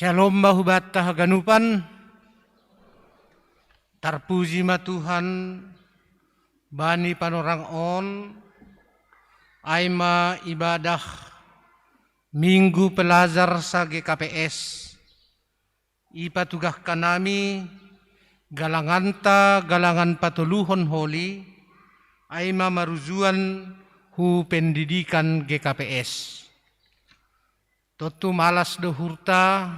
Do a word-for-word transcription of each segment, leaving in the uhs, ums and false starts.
Shalom ma hubanta haganupan. Tarpuji ma Tuhan bani panorang on, ai ma ibadah Minggu Pelajar sa-G K P S. Ipatugahkan nami galanganta, galangan patoluhon holi, ai ma marujuan hu pendidikan G K P S. Tontu malas do uhurta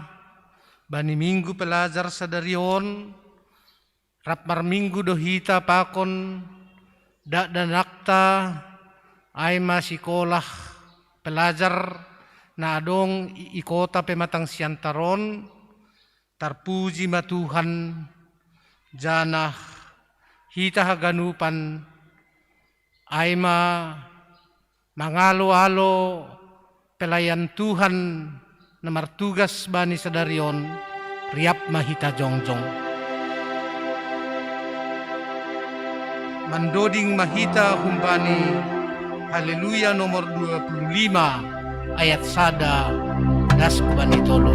bani Minggu Pelajar sadari on, rap marminggu do hita pakon dakdanakta, ai ma sikolah pelajar na adong i, i kota pematang siantar on. Tarpuji ma Tuhan, janah hita haganupan, ai ma mangalo-alo pelayan Tuhan na martugas bani sadari on, riap ma hita jongjong. Mandoding ma hita humbani Haleluya nomor dua puluh lima, ayat sada das hubani tolu.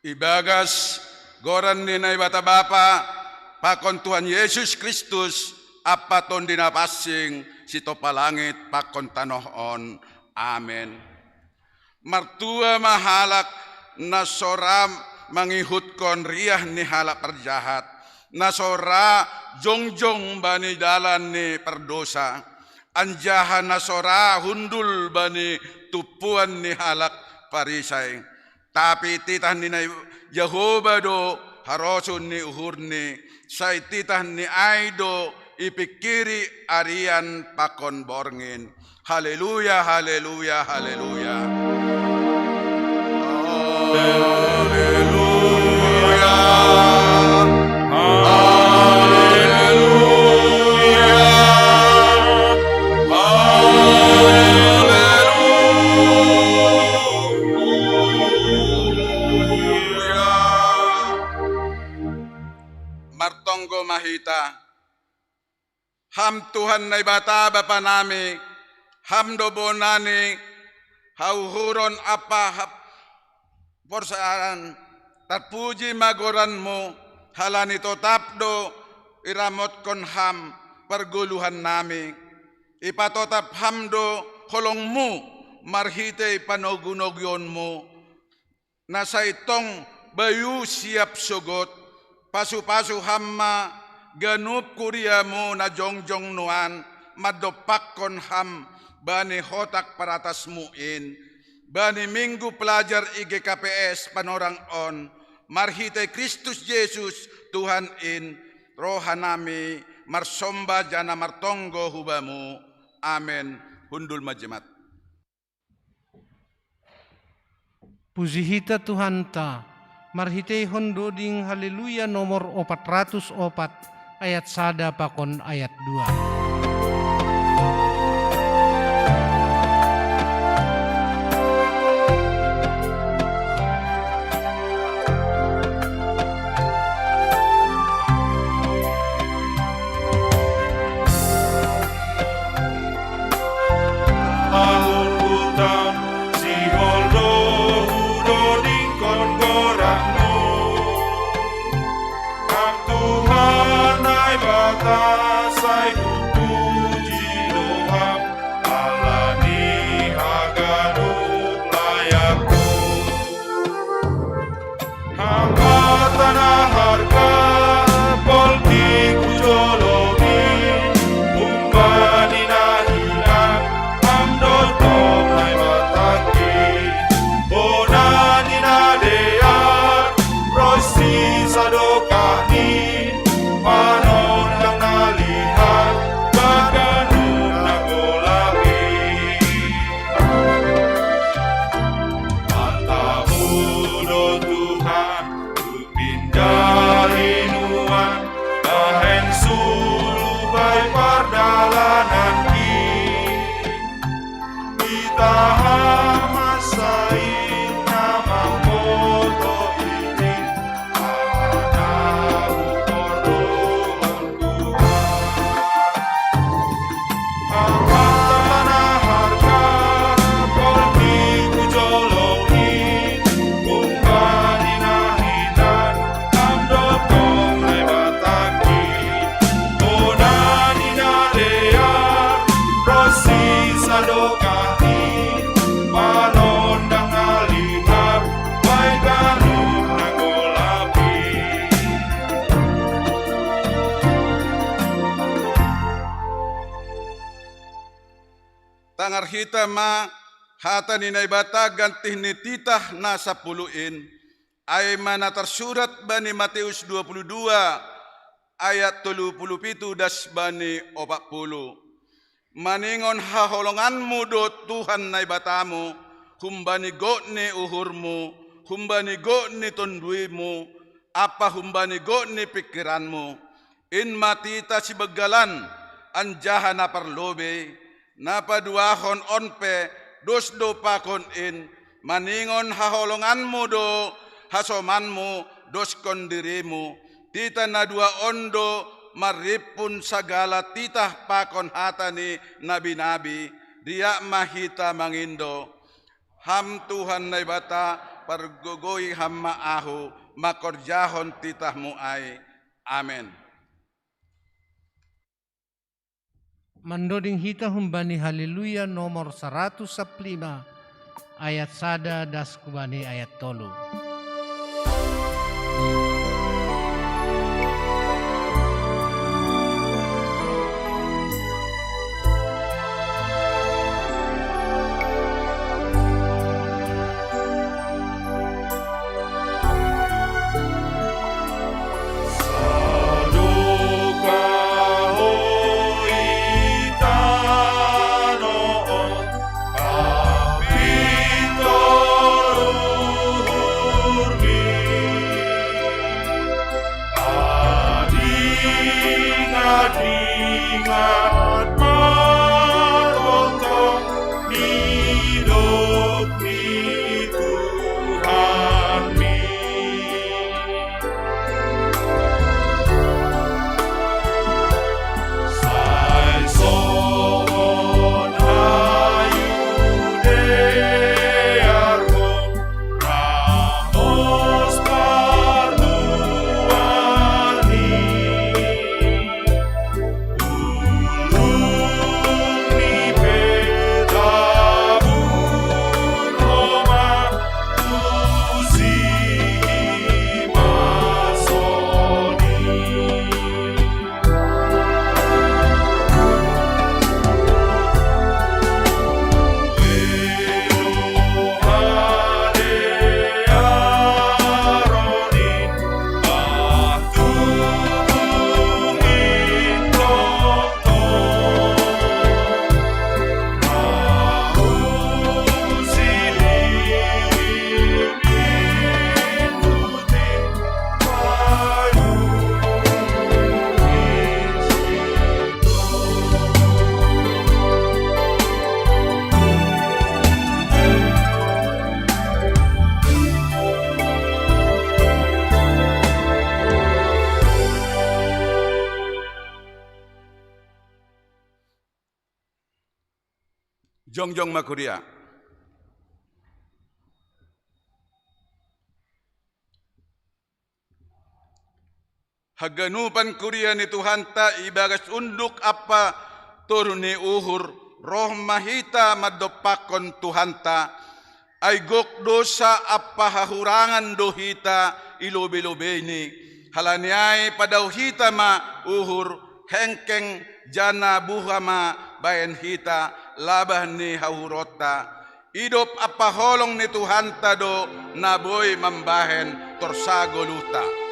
Ibagas goran ni Naibata Bapa, pakon Tuhan Yesus Kristus, ampa Tondi Napansing, sitompa langit pakon tanoh on. Amen. Martua ma halak na so ra mangihutkon riah ni halak parjahat, na so ra jongjong bani dalan ni pardosa, anjaha na so ra hundul bani tumpuan ni halak Parisai. Tapi titah ni Nai-, Jahowa do harosuh ni uhurni, sai titah ni ai do ipingkiri arian pakon borngin. Haleluya, haleluya, haleluya. Haleluya. Haleluya. Haleluya. Martonggo ma hita. Ham Tuhan Naibata Bapa nami, Ham do bona ni hauhuron ampa hap-, porsaan, tarpuji ma goran-Mu, halani totap do iramotkon Ham pargoluhan nami. Ipatotap Ham do holong-Mu marhitei panogu-noguon-Mu, na sai tong bayu siap sogot, pasu-pasu Ham ma Ganup kuriamu na jongjong nuan, madopakkon ham bani hotak paratasmu in, bani minggu pelajar I G K P S panorang on, marhitei Kristus Jesus, Tuhan in, rohanami marsomba jana martonggo hubamu. Amen. Hundul majemat. Puji hita Tuhanta, marhiteihon doding Haleluya nomor opat ratus opat, ayat sada pakon ayat dua. Alun utam sihol do hudodingkon goranmu. Ham Tuhan Naibata sai hupuji do ham, ala ni haganup layakmu. Hambatan na harga, polki hujolomi, humbani na hinan, ham do tong Naibatangki. Bona ni na dear, ronsi sadokahni, manondang na lihat, baganup na golap i. Matamu do Tuhan, hupindahi nuan, bahen suluh bai pardalananki. Hita ham sai na mamboto i, Tangar hita ma hata ni Naibata gantih ni titah na sapuluh in, ai ma na tarsurat bani Mateus dua puluh dua ayat tolu puluh pitu das bani opat puluh. Maningon haholonganmu do Tuhan Naibatamu, humbani gok ni uhurmu, humbani gok ni tonduimu, ampa humbani gok ni pingkiranmu. In ma titah sibanggalan, anjaha na parlobei, na paduahon on pe, dos do pakon in, maningon haholonganmu do hasomanmu, doskon dirimu. Titah na dua on do marimpun sagala titah pakon hata ni nabi-nabi, riak ma hita mangindo. Ham Tuhan Naibata, pargogoi ham ma ahu, mangkorjahon titahmu ai. Amen. Mandoding hita humbani Haleluya nomor saratus sampulu lima, ayat sada das hubani ayat tolu. Adingat-ingat manontong nidok ni Tuhan mi. Sai songon hayu dear ho, ramos parmuani. Ulu Jongjong ma kuria. Haganupan kuria ni Tuhanta ibagas unduk ampa toru ni uhur, roh ma hita mandompakkon Tuhanta, ai gok dosa ampa hahurangan do hita i lobei-lobeini. Halani ai padao hita ma uhur, hengkeng, janah buha ma bahen hita labah ni hauhuronta. Idop ampa holong ni Tuhanta do na boi mambahen torsa goluhta.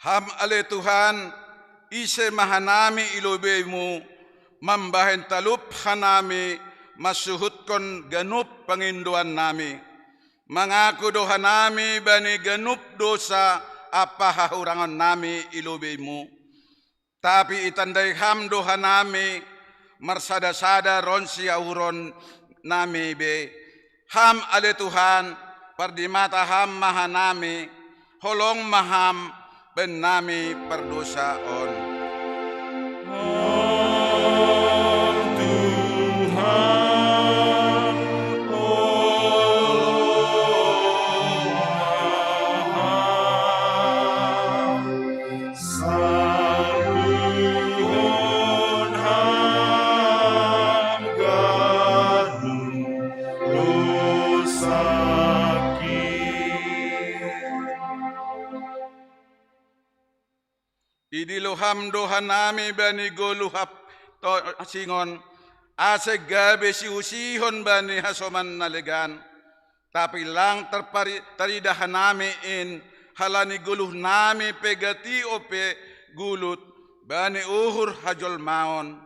Ham ale Tuhan, ise ma hanami i lobeimu, mambahen talup hanami mansuhutkon ganup pangindoannami. Mangaku do hanami bani ganup dosa ampa hahurangannami i lobeimu. Tapi itandai Ham do hanami marsada-sada ronsi hauhuronnami be. Ham ale Tuhan, pardimata Ham ma hanami, holong ma Ham bannami pardosa on. Idilo Ham do hanami bani goluh hap to singon, ase gabe siusihon bani hasoman na legan. Tapi lang tarpari-, taridah hanami in, halani goluhnami pe gati ope gulut bani uhur hajolmaon.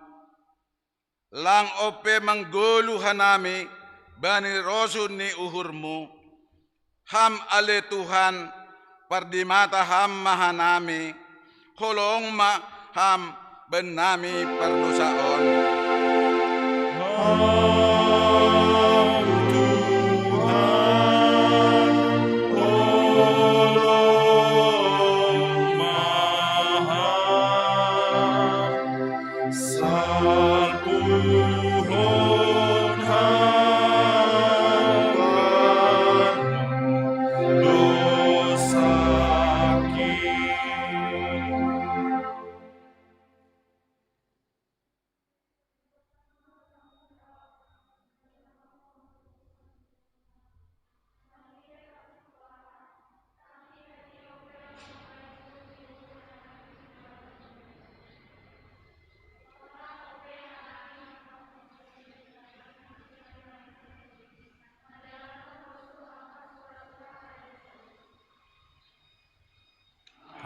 Lang ope manggoluh hanami bani rosuh ni uhurmu. Ham ale Tuhan, pardimata Ham ma hanami, holong ma Ham bannami pardosa on.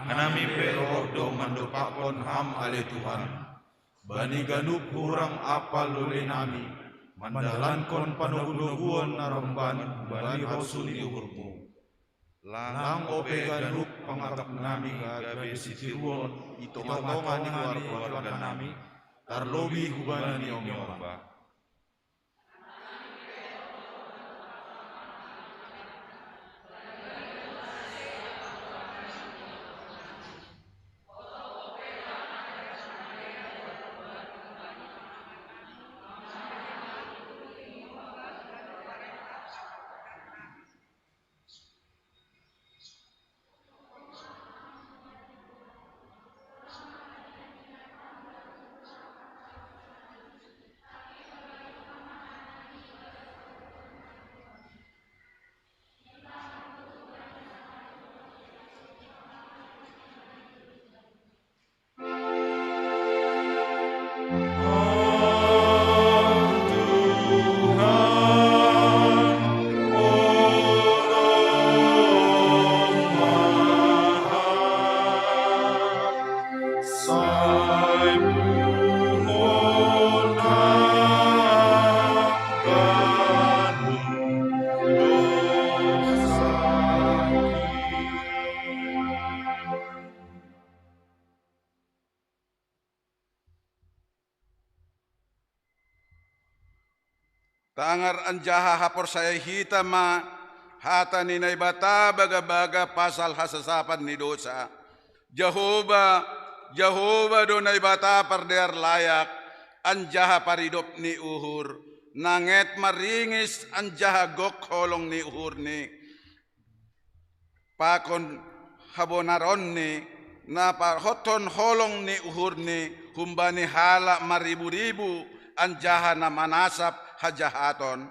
Hanami pe roh do mandompakkon Ham ale Tuhan, bani ganup hurang ampa lobeinami, mandalankon panogu-noguon na romban bani rosuh ni uhurmu. Lang ope ganup pangatapnami gabe sitiruon i tonga-tonga ni keluarganami, tarlobih hubani ni omba. Tangar anjaha haporsayai hita ma hata ni Naibata bagabaga pasal hasasapan ni dosa. Jahowa, Jahowa do Naibata pardear layak, anjaha paridop ni uhur, nanget maringis anjaha gok holong ni uhurni, pakon habonaronni, na pahothon holong ni uhurni humbani halak mariburibu anjaha na manasap hajahaton,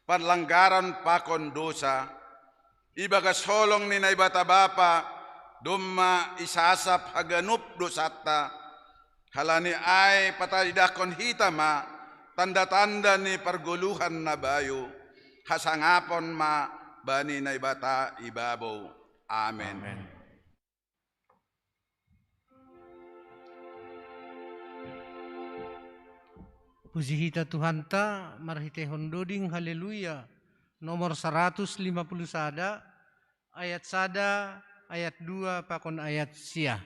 parlanggaran pakon dosa. Ibagas holong ni Naibata Bapa, domma isasap haganup dosanta. Halani ai pataridahkon hita ma tanda-tanda ni pargoluhan na bayu, hasangapon ma bani Naibata ibabou. Amen. Amen. Puji hita Tuhanta marhitehon doding haleluya, nomor saratus lima puluh sada, ayat sada, ayat dua pakon ayat sia.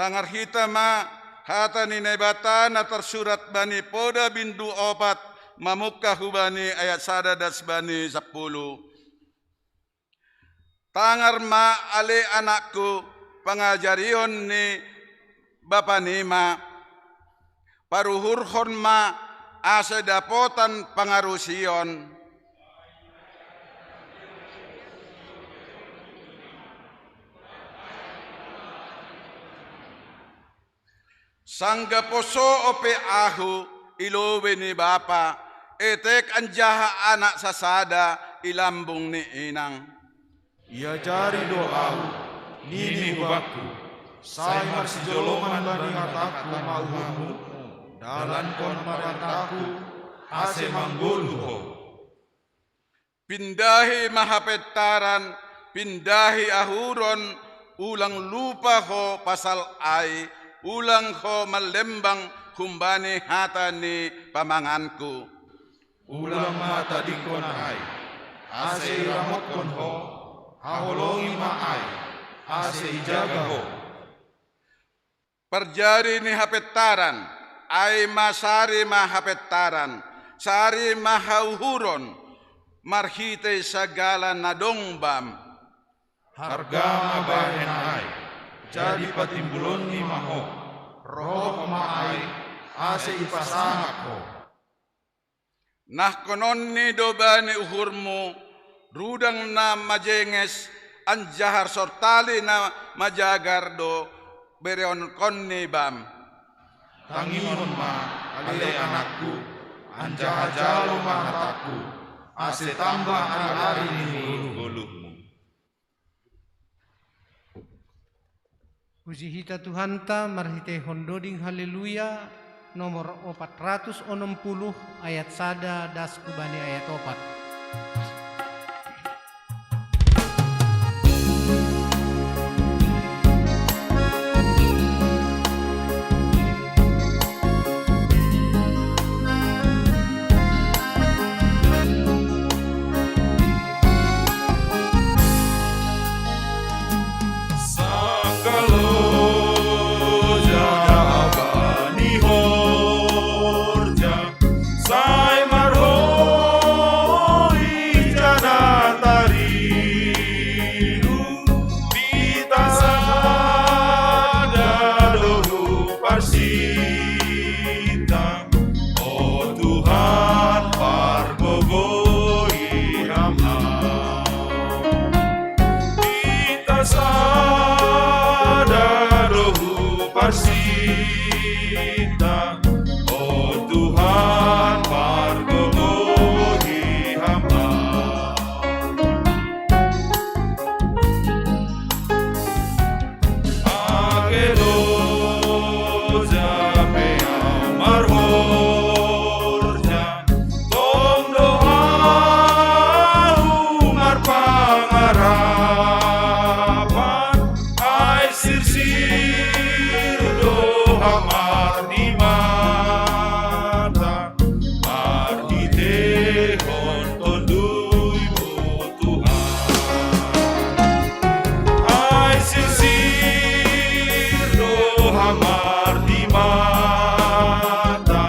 Tangar hita ma hata ni Naibata na tarsurat bani Poda bindu opat, mamungka hubani ayat sada das bani sappulu. Tangar ma ale anakku, pangajarion ni bapanima, paruhurhon ma ase dapotan pangarusion. Sanggah poso ope ahu i lobei ni bapa, etek anjaha anak sasada i lambung ni inang. Iajari do ahu, nini hubakku, sai marsijoloman bani hatangku ma uhurmu, dalankon parentangku, ase manggoluh ho. Pindahi ma hapentaran, pindahi ahuron, ulang lupa ho pasal ai, ulang ho mallembang humbani hata ni pamanganku. Ulang ma tadingkon ai, ase iramotkon ho, haholongi ma ai, ase ijaga ho. Parjari ni hapentaran, ai ma sari ma hapentaran, sari ma hauhuron, marhitei sagala na dong bam. Harga ma bahen ai, jadi patimbulonni ma ho, roh ma ai, ase ipasangap ho. Nahkononni do bani uhurmu, rudang na majenges, anjaha sortali na majagar do bereonkonni bam. Tangihon ma, ale anakku, anjaha jalo ma hatangku, ase tambah ari-ari ni goluhmu. Puji hita Tuhanta marhitehon doding haleluya, Nomor opat ratus onom puluh, ayat sada das ku bani ayat opat. Sangkalo ja bani horja, sai marhoi jana tarigu, pita sada dohu parsita. O Tuhan, pargogoi Ham. Pita sada dohu parsita. O Tuhan, pargogoi Ham. Age loja pe au marhorja, tong do au marpangarapan, ai sirsir do Ham marnimata, marhitehon Tonduimu Tuhan. Ai sirsir do Ham marnimata,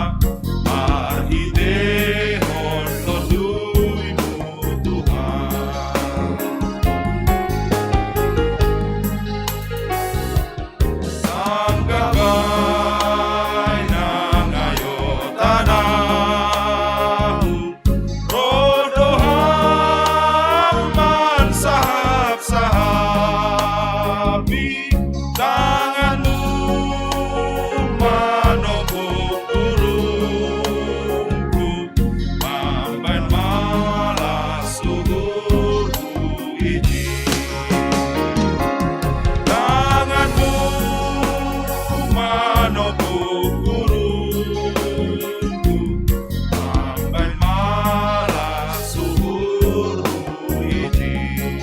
marhitehon Tonduimu Tuhan. Sanggah bainang ayo tanahu, rodohan mansahap-sahapi, tanganmu manopuk gurungku, mambahen malas uhurhu ijin. Tanganmu manopuk gurungku, mambahen malas uhurhu ijin.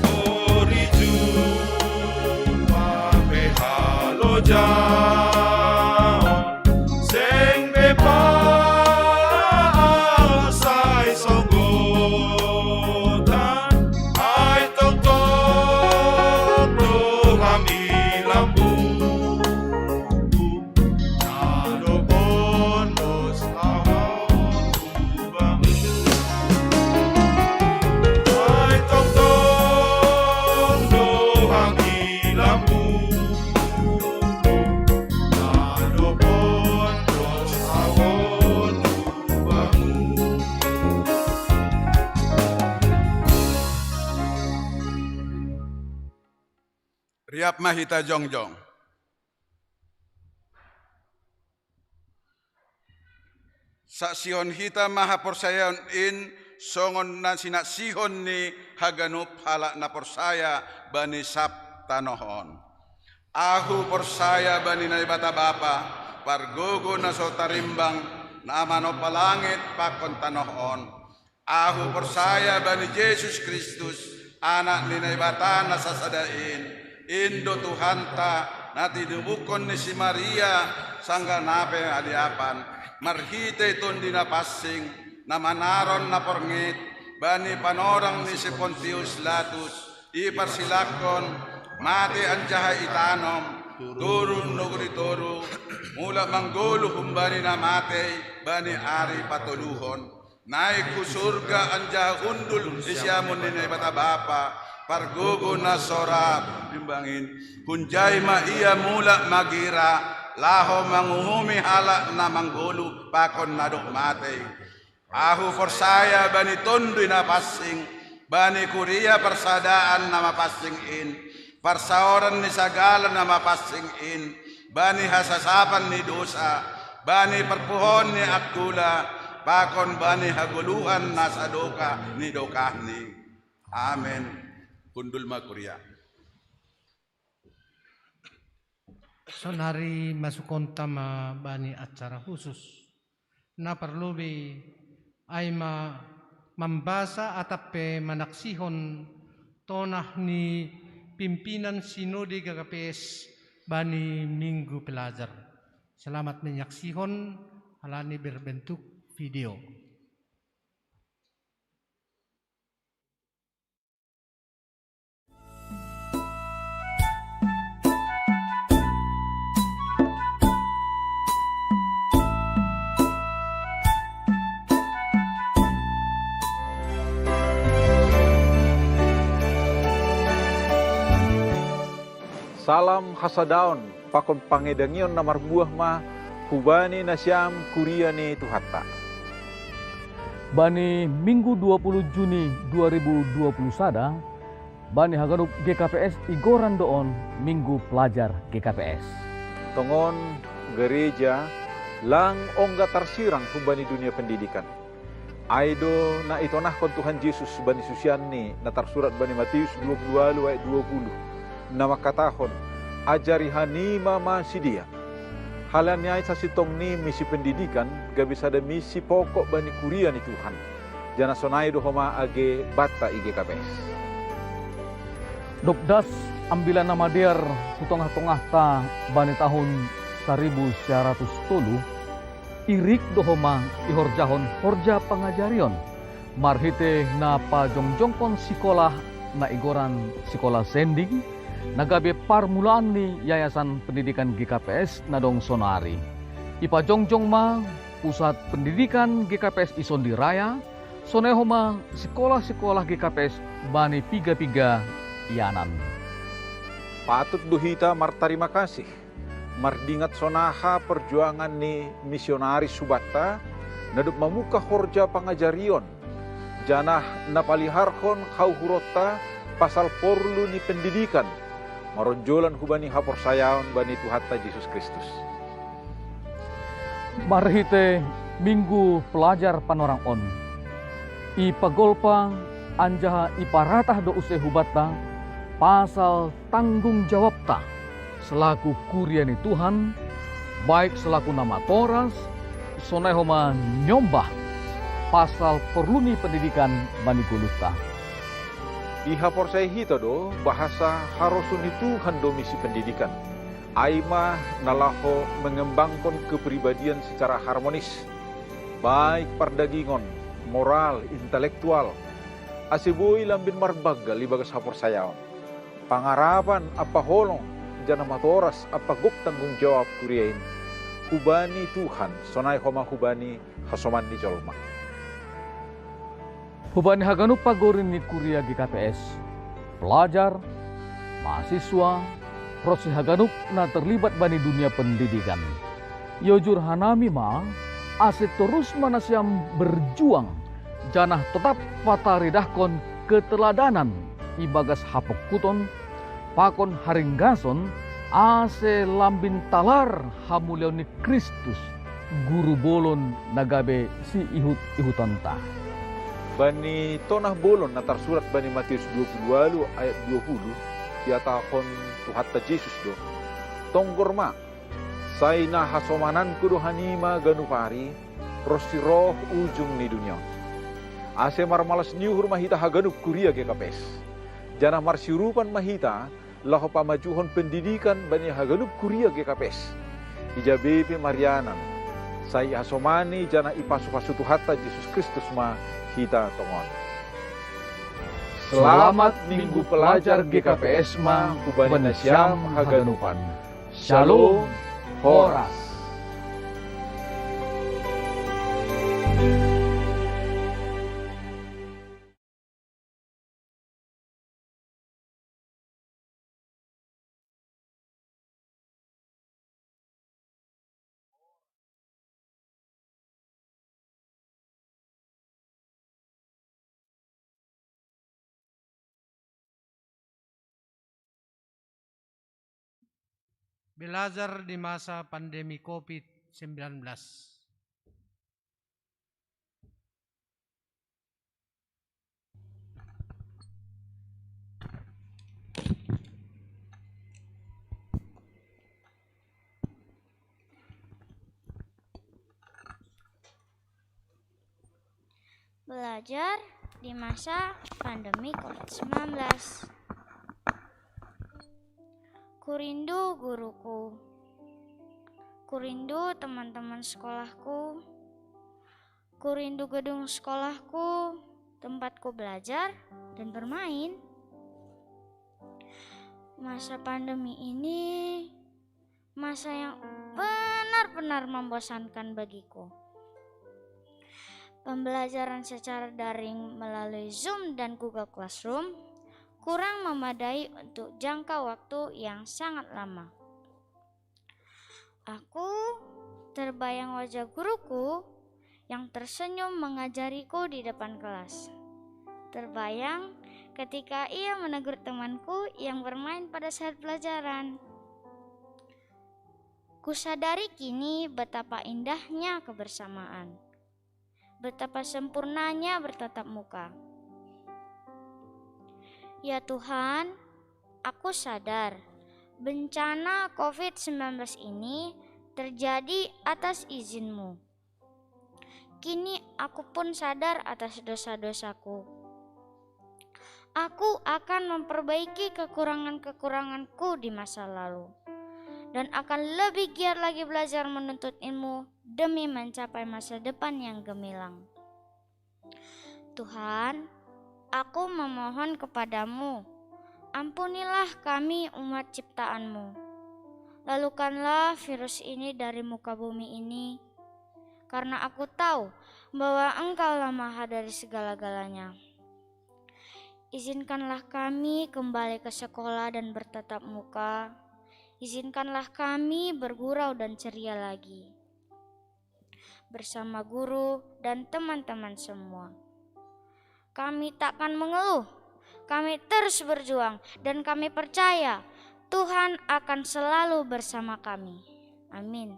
Ori jumpa pe halojaon, seng be paal sai songgotan, ai tongtong do Ham i lambungku, na dob ondos au on hu bangun. Ai tongtong do Ham i lambungku, na dob ondos au on hu bangun. Riap ma hita jongjong. Saksihon hita ma haporsayaon in, songon na sinaksihon ni haganup halak na porsaya bani sab tanoh on. Ahu porsaya bani Naibata Bapa, pargogo na so tarimbang, na manompa langit pakon tanoh on. Ahu porsaya bani Jesus Kristus, Anak ni Naibata na sasada in. In do Tuhanta, na tinubuhon ni si Maria, sanggah na pe haliapan, marhitei Tonduy Napansing, na manaron na porngit, bani panorang ni si Pontius Latus, iparsilangkon, mate anjaha itanom, turun nagori toruh, mulak manggoluh humbani na matei bani ari patoluhon. Naik hu surga anjaha hundul di siamun ni Naibata Bapa, pargogo na so ra tarimbang in. Hunjai ma Ia mulak magira, laho manguhumi halak na manggoluh pakon na dob matei. Ahu porsaya bani Tonduy Napansing, bani kuria parsadaan na mapansing in, parsaoran ni sagala na mapansing in, bani hasasapan ni dosa, bani parpuhoon ni angkula, pakon bani hagoluhan na sadokah ni dokahni. Amen. Hundul ma kuria. Sonari masukonta ma bani acara khusus. Na parlobi ai ma mambasa atap pe manaksihon tonah ni pimpinan Sinode G K P S bani Minggu Pelajar. Selamat menyaksihon halani berbentuk video. Salam hasadaon pakon pangidangion na marbuah ma hubani nasiam kuria ni Tuhanta. Bani Minggu dua puluh Juni dua ribu dua puluh sada, bani haganup G K P S igoran do on Minggu Pelajar G K P S. Tongon gereja lang ongga tarsirang humbani dunia pendidikan. Ai do na itonahkon Tuhan Jesus bani susianni na tarsurat bani Matius dua puluh walu ayat dua puluh, na mangkatahon, ajari hanima ma sidea. Halani ai sasintongni misi pendidikan gabe sada misi pokok bani kuria ni Tuhan. Janah sonai do homa age banta i G K P S. Dob das Ambilan Namadear hu tongah-tongahta bani tahun saribu sia ratus tolu, irik do homa ihorjahon horja pangajarion marhitei na pajongjongkon sikola na igoran Sikola Sending, na gabe parmulaan ni Yayasan Pendidikan G K P S na dong sonari. Ipajongjong ma pusat pendidikan G K P S i Sondi Raya, sonai homa sikola-sikola G K P S bani piga-piga ianan. Patut do hita martarima kasih mardingat sonaha perjuangan ni misionaris hubanta, na dob mamungkah horja pangajarion, janah na paliharhon hauhuronta pasal porlu ni pendidikan, maronjolan hubani haporsayaon bani Tuhanta Jesus Kristus. Marhitei Minggu Pelajar panorang on, ipagolpa anjaha iparatah do use hubanta pasal tanggung jawabta selaku kuria ni Tuhan, baik selaku na matoras, sonai homa nyombah pasal porlu ni pendidikan bani goluhta. Ihaporseai hita do bahasa harosuh ni Tuhan do misi pendidikan. Ai ma na laho mengembangkon kepribadian secara harmonis, baik pardagingon, moral, intelektual, ase boi lambin marbanggal ibagas haporsayaon, pangarapan ampa holong, janah matoras ampa gok tanggung jawab kuria in hubani Tuhan, sonai homa hubani hasoman ni jolma. Hubani haganup pagori ni kuria G K P S, pelajar, mahasiswa, ronsi haganup na terlibat bani dunia pendidikan. Iojur hanami ma, ase torus ma nasiam berjuang, janah totap pataridahkon keteladanan ibagas hapongkuton, pakon haringgason, ase lambin talar hamuliaon ni Kristus, guru bolon na gabe siihut-ihutonta. Bani tonah bolon na tarsurat bani Matius dua puluh walu ayat dua puluh, ihatahon Tuhanta Jesus do, tonggor ma, sai na hasomananku do hanima ganup ari, ronsi roh ujung ni dunia on. Ase marmalas ni uhur ma hita haganup kuria G K P S. Janah marsiurupan ma hita, laho pamajuhon pendidikan bani haganup kuria G K P S. Ija be pe marianan, sai ihasomani janah ipasu-pasu Tuhanta Jesus Kristus ma hita tongon. Selamat Minggu Pelajar G K P S ma hubani nasiam haganupan. Shalom, horas. Belajar di masa pandemi covid sembilan belas. Belajar di masa pandemi covid sembilan belas. Kurindu guruku. Kurindu teman-teman sekolahku. Kurindu gedung sekolahku, tempatku belajar dan bermain. Masa pandemi ini masa yang benar-benar membosankan bagiku. Pembelajaran secara daring melalui Zoom dan Google Classroom kurang memadai untuk jangka waktu yang sangat lama. Aku terbayang wajah guruku yang tersenyum mengajariku di depan kelas. Terbayang ketika ia menegur temanku yang bermain pada saat pelajaran. Kusadari kini betapa indahnya kebersamaan. Betapa sempurnanya bertatap muka. Ya Tuhan, aku sadar bencana covid sembilan belas ini terjadi atas izin-Mu. Kini aku pun sadar atas dosa-dosaku. Aku akan memperbaiki kekurangan-kekuranganku di masa lalu dan akan lebih giat lagi belajar menuntut ilmu demi mencapai masa depan yang gemilang. Tuhan, aku memohon kepada-Mu, ampunilah kami umat ciptaan-Mu. Lalukanlah virus ini dari muka bumi ini, karena aku tahu bahwa Engkaulah maha dari segala-galanya. Izinkanlah kami kembali ke sekolah dan bertatap muka. Izinkanlah kami bergurau dan ceria lagi bersama guru dan teman-teman semua. Kami takkan mengeluh. Kami terus berjuang dan kami percaya Tuhan akan selalu bersama kami. Amin.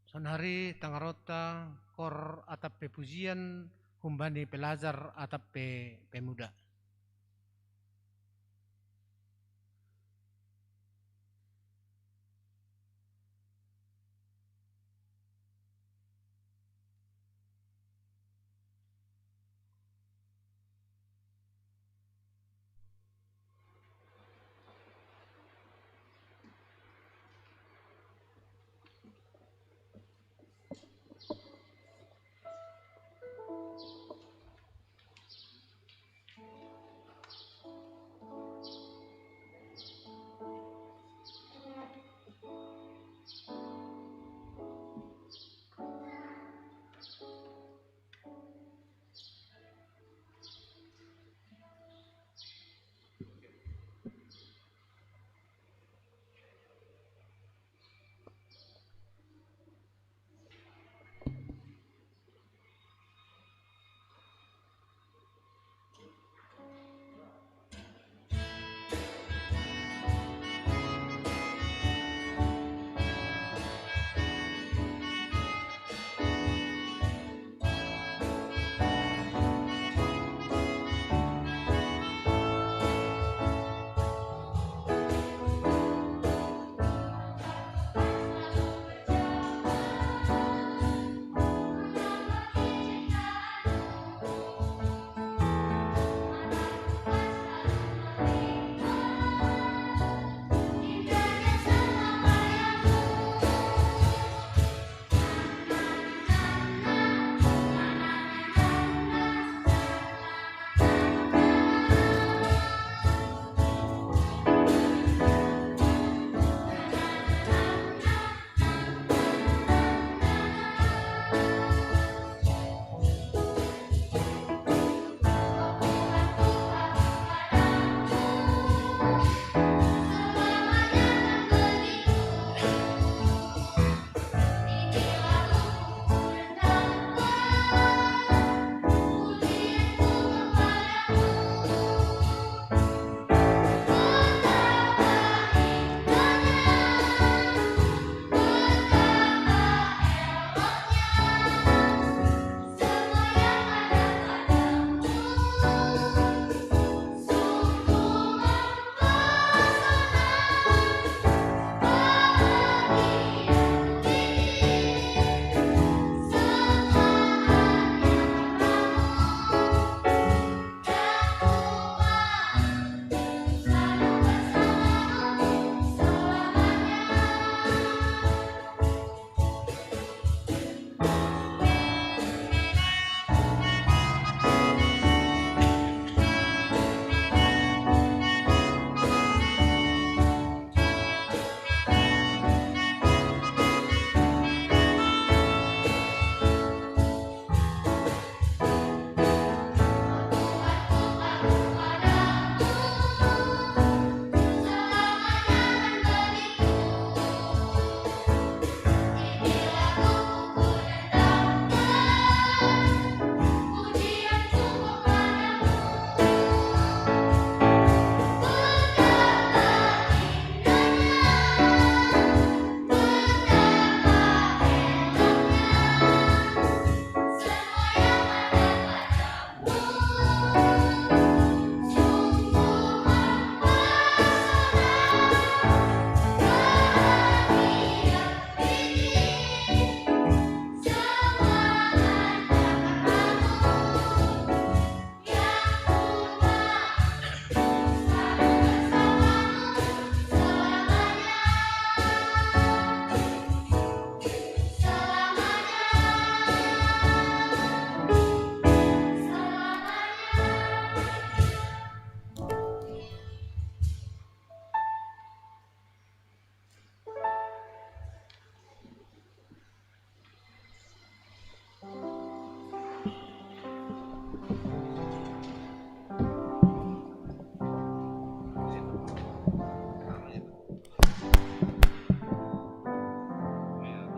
Sonari tangarota kor atap pepujian humbani pelajar atap pe pemuda.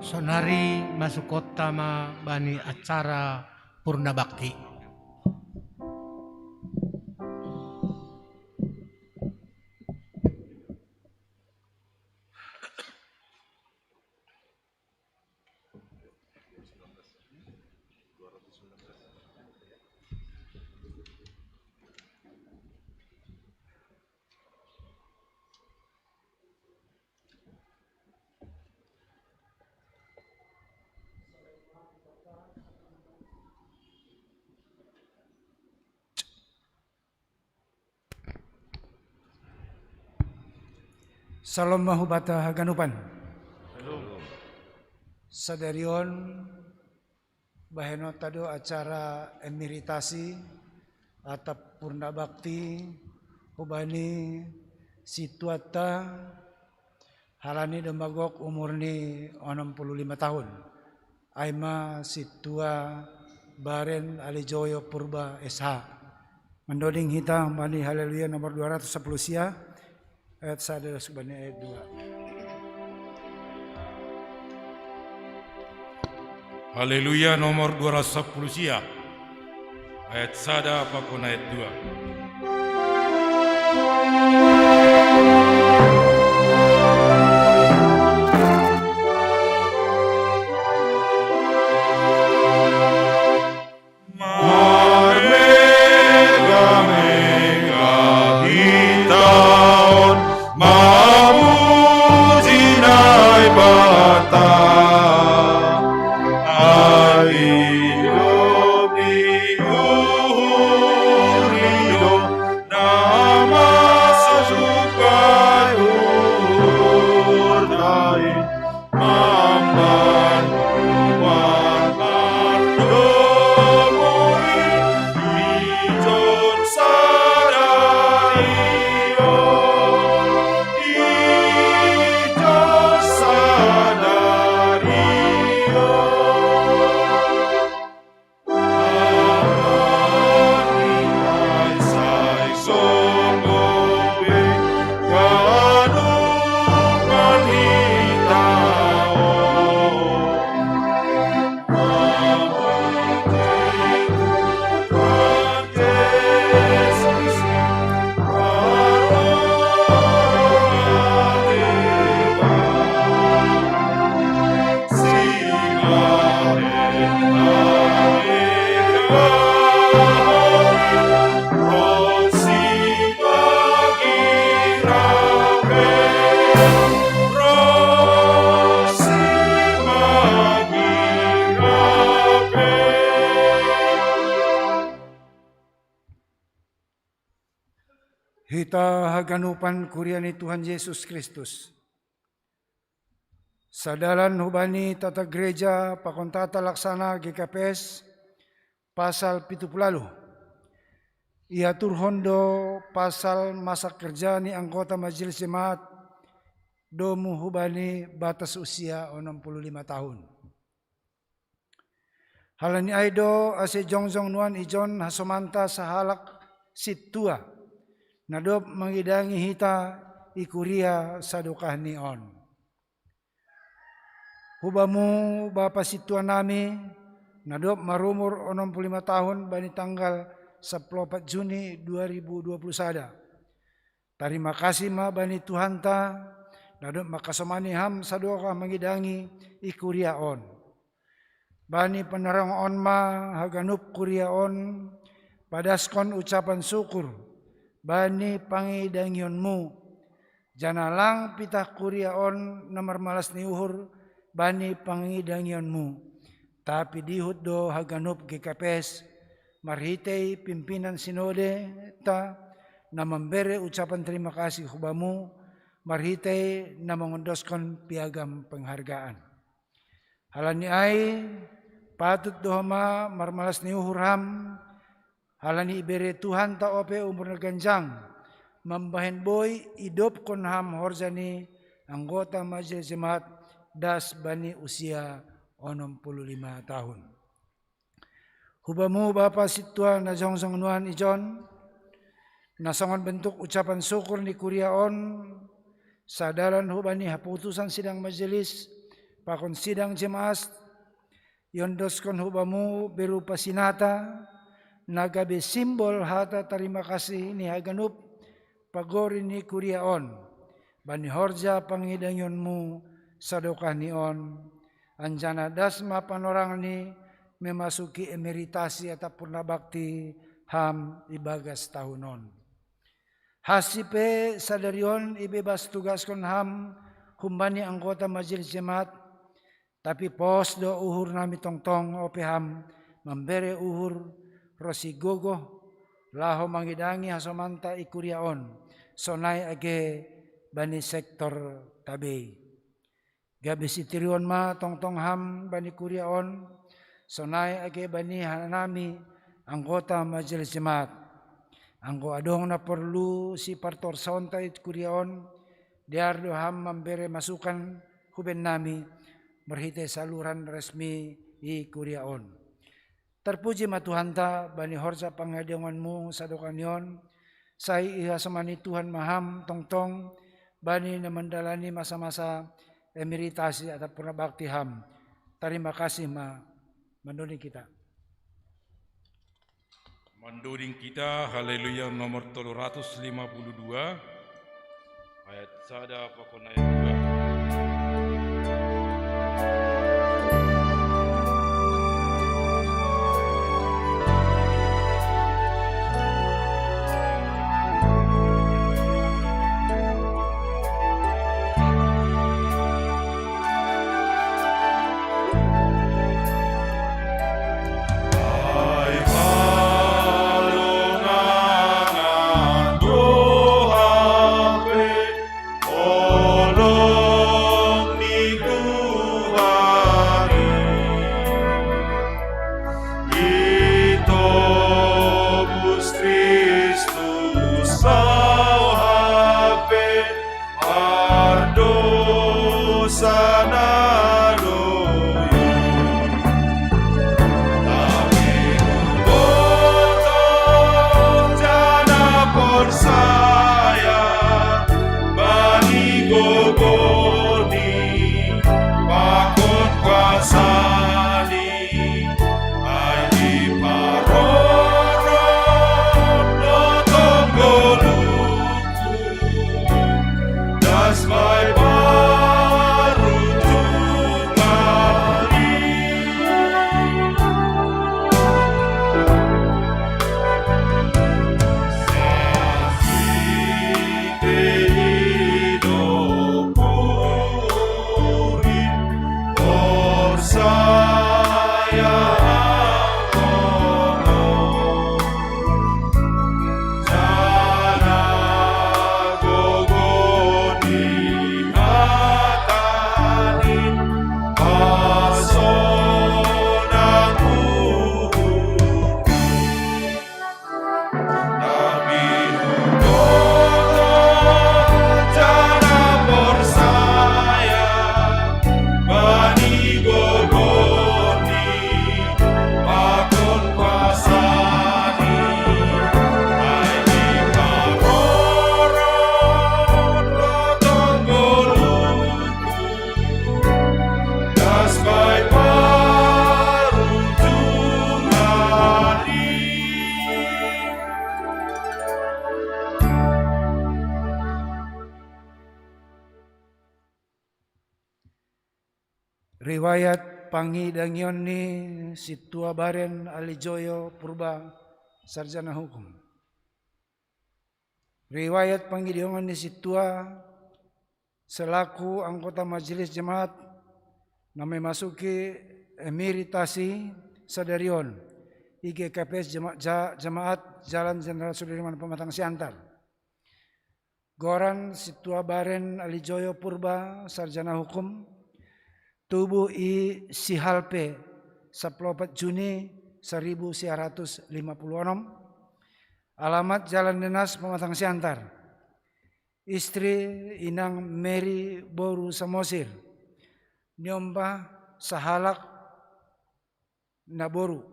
Sonari masuk kota ma bani acara purna bakti. Salom ma hubata haganupan. Sadarion bahenonta do acara emiritasi atap purna bakti hubani situatta, halani do magok umur ni onom puluh lima tahun. Ai ma sintua Baren Alijoyo Purba S H. Mandoding hita mani Haleluya nomor dua ratus sepuluh sia, ayat sada subani ayat dua. Haleluya nomor dua ratus sepuluh sia, ayat sada pakon ayat dua. Marmega-mega hita on mamuji Naibata. Ai lobi uhur i do na masuk bai uhurta i. Mambanuan mardomu i, ijon sadari on, ijon sadari on. Hita haganupan kuria ni Tuhan Yesus Kristus. Sadalan hubani tata gereja pakon tata laksana G K P S, pasal pitu puluh ualu. Iaturhon do pasal masa kerja ni anggota majelis jemaat domu hubani batas usia onom puluh lima tahun. Halani ai do ase jongjong nuan ijon hasomanta sahalak sintua, na dob mangidangi hita i kuria sadokahni on. Hubamu bapa sintua nami, na dob marumur onom puluh lima tahun bani tanggal sapuluh opat Juni dua ribu dua puluh sada. Tarima kasih ma bani Tuhanta, na dob mangkasomani ham sadokah mangidangi i kuria on. Bani panarongon ma haganup kuria on, padaskon ucapan syukur bani pangidangionmu, janah lang pitah kuria on na marmalas ni uhur bani pangidangionmu. Tapi dihut do haganup G K P S, marhitei pimpinan sinodeta, na mambere ucapan tarima kasih hubamu, marhitei na mangondoskon piagam penghargaan. Halani ai, patut do homa marmalas ni uhur ham, halani ibere Tuhanta ope umur na ganjang, mambahen boi idobkon ham horja ni anggota majelis jemaat das bani usia onom puluh lima tahun. Hubamu bapa sintua na jongjong nuan ijon, na songon bentuk ucapan syukur ni kuria on, sadalan hubani haputusan sidang majelis, pakon sidang jemaat, iondoskon hu bamu berupa sinata, na gabe simbol hata tarima kasih ni haganup pagori ni kuria on, bani horja pangidangionmu sadokah ni on, anjana das ma panorangni memasuki emeritasi atap purna bakti ham ibagas tahun on. Hasi pe sadari on ibebas tugaskon ham humbani anggota majelis jemaat, tapi pos do uhur nami tongtong ope ham mambere uhur ro sigogoh laho mangidangi hasomanta i kuria on, sonai age bani sektor tabei. Gabe sitirion ma tongtong ham bani kuria on, sonai age bani hanami anggota majelis jemaat. Anggo adong na porlu sipartorsaonta i kuria on, dear do ham mambere masukan huben nami marhite saluran resmi i kuria on. Terpuji ma Tuhanta bani horja pangidongonmu sadokah ni on, sai ihasomani Tuhan ma ham tongtong bani na mandalani masa-masa emeritasi atap purna bakti ham. Tarima kasih ma. Mandoni kita. Mandoding kita Haleluya nomor tolu ratus lima puluh dua, ayat sada pakon ayat dua. Riwayat pangidangion ni Sintua Baren Alijoyo Purba, sarjana hukum. Riwayat pangidangion ni Sintua selaku anggota majelis jemaat na memasuki emeritasi sadari on i G K P S Jema-, Ja-, Jemaat Jalan Jenderal Sudirman Pematang Siantar. Goran Sintua Baren Alijoyo Purba, sarjana hukum, tubuh i Sihalpe, sapuluh opat Juni saribu sia ratus lima puluh onom, alamat Jalan Denas, Pematang Siantar. Istri inang Mary boru Samosir, niombah sahalak naboru.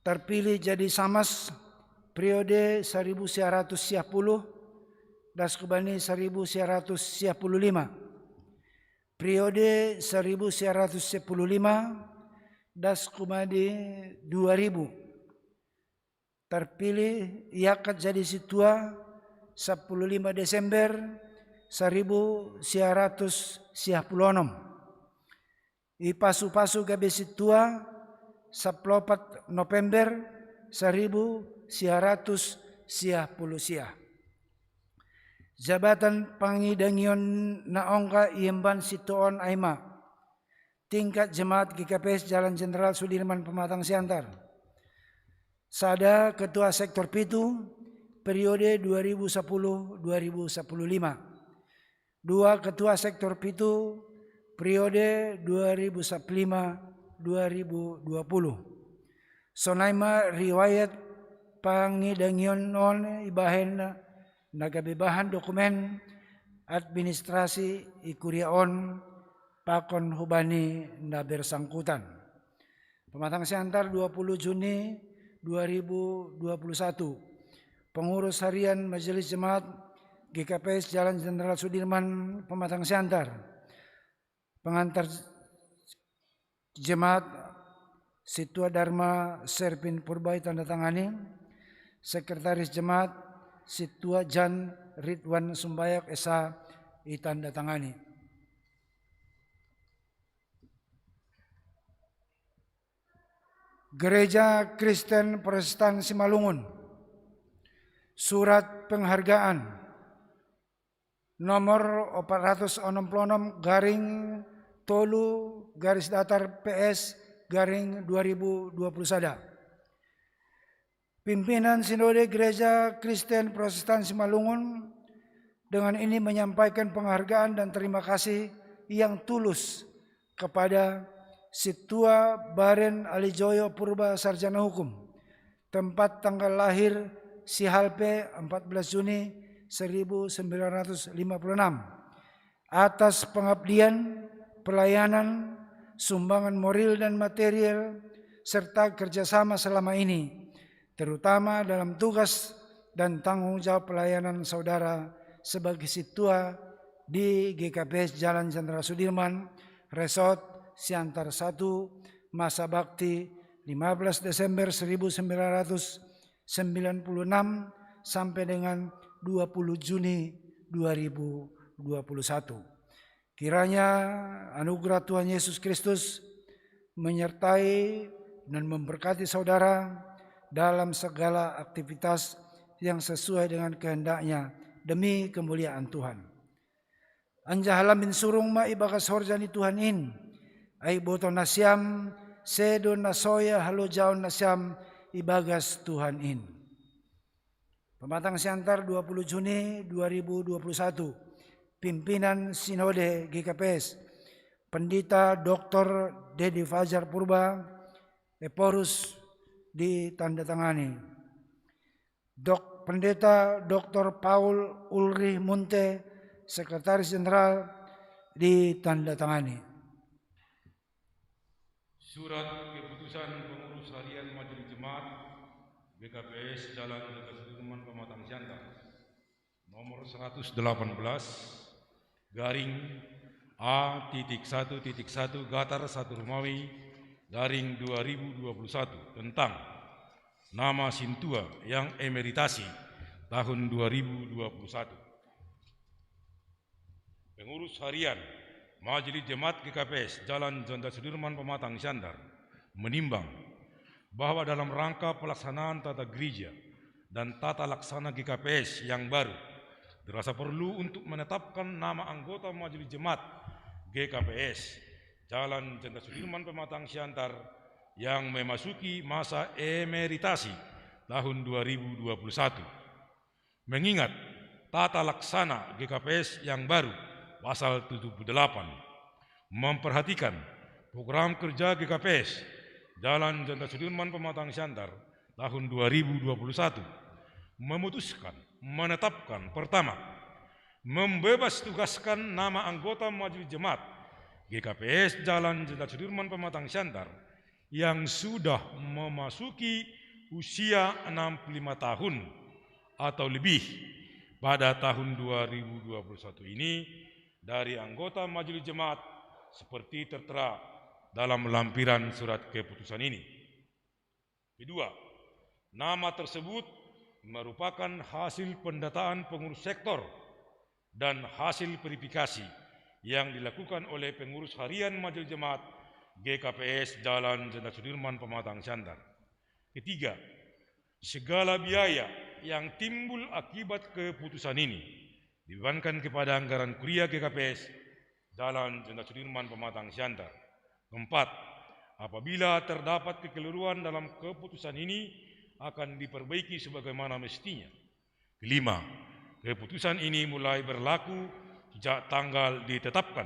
Terpilih jadi samas periode saribu sia ratus sia puluh, das kubani saribu sia ratus sia puluh lima. Periode seribu sembilan ratus sepuluh lima, das kumadi dua ribu. Terpilih iakat jadi situa sepuluh lima Desember seribu sembilan ratus sepuluh enam. Ipasu-pasu gabe situa sepuluh empat November seribu sembilan ratus sepuluh sia. Jabatan pangidangion na ongka iemban sitoon ai ma: tingkat jemaat G K P S Jalan Jenderal Sudirman Pematang Siantar. Sada, ketua sektor pitu, periode dua ribu sepuluh dua ribu sepuluh lima. Dua, ketua sektor pitu, periode dua ribu sepuluh lima dua ribu dua puluh. Sonai ma riwayat pangidangion on ibahen na gabe bahan dokumen administrasi i kuria on pakon hubani na bersangkutan. Pematang Siantar, dua puluh Juni dua ribu dua puluh satu. Pengurus Harian Majelis Jemaat G K P S Jalan Jenderal Sudirman Pematang Siantar. Pengantar jemaat, Situa Dharma Servin Purba, i tanda tangani. Sekretaris jemaat, Situa Jan Ridwan Sumbayak S A, i tanda tangani. Gereja Kristen Protestan Simalungun. Surat penghargaan nomor empat ratus enam puluh enam garing tolu garis datar P S garing dua ribu dua puluh sada. Pimpinan Sinode Gereja Kristen Protestan Simalungun dengan ini menyampaikan penghargaan dan terima kasih yang tulus kepada Situa Baren Alijoyo Purba, Sarjana Hukum, tempat tanggal lahir Sihalpe, empat belas Juni seribu sembilan ratus lima puluh enam, atas pengabdian, pelayanan, sumbangan moral dan material, serta kerjasama selama ini, terutama dalam tugas dan tanggung jawab pelayanan saudara sebagai situa di G K P S Jalan Jenderal Sudirman, Resort Siantar satu, masa bakti lima belas Desember seribu sembilan ratus sembilan puluh enam sampai dengan dua puluh Juni dua ribu dua puluh satu. Kiranya anugerah Tuhan Yesus Kristus menyertai dan memberkati saudara dalam segala aktivitas yang sesuai dengan kehendak-Nya demi kemuliaan Tuhan. Anjaha lambin surung ma ibagas horja ni Tuhan in, ai boto nasiam sedo na soya halojaon nasiam ibagas Tuhan in. Pematang Siantar, dua puluh Juni dua ribu dua puluh satu. Pimpinan Sinode G K P S, Pendeta Doktor Dedi Fajar Purba, Ephorus, ditandatangani. Dok, Pendeta Doktor Paul Ulrich Munte, Sekretaris Jenderal, ditandatangani. Surat keputusan pengurus harian Majelis Jemaat G K P S Jalan Jenderal Sudirman Pematang Siantar nomor seratus delapan belas garing A titik satu titik satu gatar satu Romawi garing dua ribu dua puluh satu tentang nama sintua yang emeritasi tahun dua ribu dua puluh satu. Pengurus harian Majelis Jemaat G K P S Jalan Jenderal Sudirman Pematang Siantar menimbang bahwa dalam rangka pelaksanaan tata gereja dan tata laksana G K P S yang baru, dirasa perlu untuk menetapkan nama anggota Majelis Jemaat G K P S Jalan Jenderal Sudirman Pematang Siantar yang memasuki masa emeritasi tahun dua ribu dua puluh satu. Mengingat tata laksana G K P S yang baru, pasal tujuh puluh delapan, memperhatikan program kerja G K P S Jalan Jenderal Sudirman Pematang Siantar tahun dua ribu dua puluh satu, memutuskan, menetapkan, pertama, membebas tugaskan nama anggota Majelis Jemaat G K P S Jalan Jenderal Sudirman Pematang Siantar yang sudah memasuki usia enam puluh lima tahun atau lebih pada tahun dua ribu dua puluh satu ini, dari anggota Majelis Jemaat seperti tertera dalam lampiran surat keputusan ini. Kedua, nama tersebut merupakan hasil pendataan pengurus sektor dan hasil verifikasi yang dilakukan oleh pengurus harian Majelis Jemaat G K P S Jalan Jenderal Sudirman Pematang Siantar. Ketiga, segala biaya yang timbul akibat keputusan ini dibebankan kepada anggaran kuria G K P S Jalan Jenderal Sudirman Pematang Siantar. Keempat, apabila terdapat kekeliruan dalam keputusan ini, akan diperbaiki sebagaimana mestinya. Kelima, keputusan ini mulai berlaku sejak tanggal ditetapkan.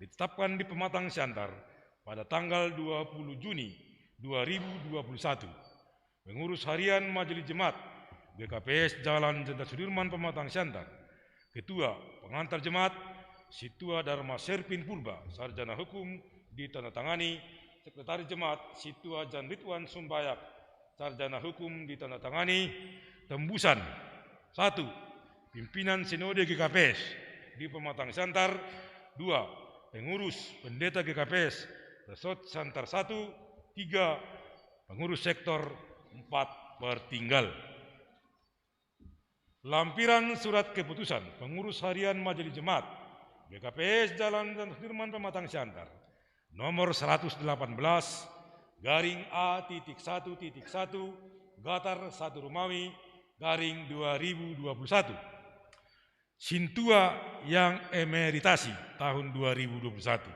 Ditetapkan di Pematang Siantar pada tanggal dua puluh Juni dua ribu dua puluh satu. Pengurus Harian Majelis Jemaat G K P S Jalan Jenderal Sudirman Pematang Siantar. Ketua, pengantar jemaat, Situa Dharma Serpin Purba, Sarjana Hukum, ditandatangani. Sekretaris Jemaat, Situa Jan Ridwan Sumbayak, Sarjana Hukum, ditandatangani. Tembusan. Satu, pimpinan Sinode G K P S di Pematang Siantar. Dua, pengurus pendeta G K P S Resort Siantar satu. Tiga, pengurus sektor. Empat, pertinggal. Lampiran surat keputusan pengurus harian Majelis Jemaat G K P S Jalan Jenderal Sudirman Pematang Siantar, nomor seratus delapan belas, garing A titik satu titik satu, gatar satu Rumawi, garing dua ribu dua puluh satu. Sintua yang emeritasi tahun dua ribu dua puluh satu.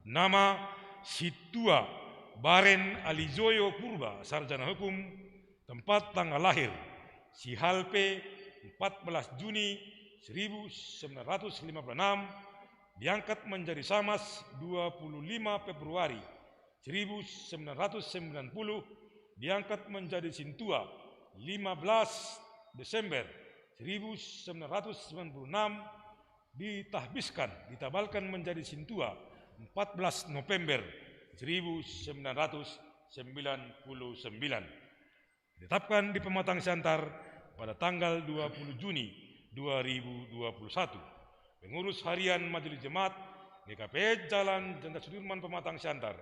Nama: Situa Baren Alijoyo Purba, Sarjana Hukum. Tempat tanggal lahir: Sihalpe, empat belas Juni seribu sembilan ratus lima puluh enam, diangkat menjadi samas dua puluh lima Februari seribu sembilan ratus sembilan puluh, diangkat menjadi sintua lima belas Desember seribu sembilan ratus sembilan puluh enam, ditahbiskan, ditabalkan menjadi sintua empat belas November seribu sembilan ratus sembilan puluh sembilan. Ditetapkan di Pematang Siantar pada tanggal dua puluh Juni dua ribu dua puluh satu. Pengurus harian Majelis Jemaat G K P S Jalan Jenderal Sudirman Pematang Siantar.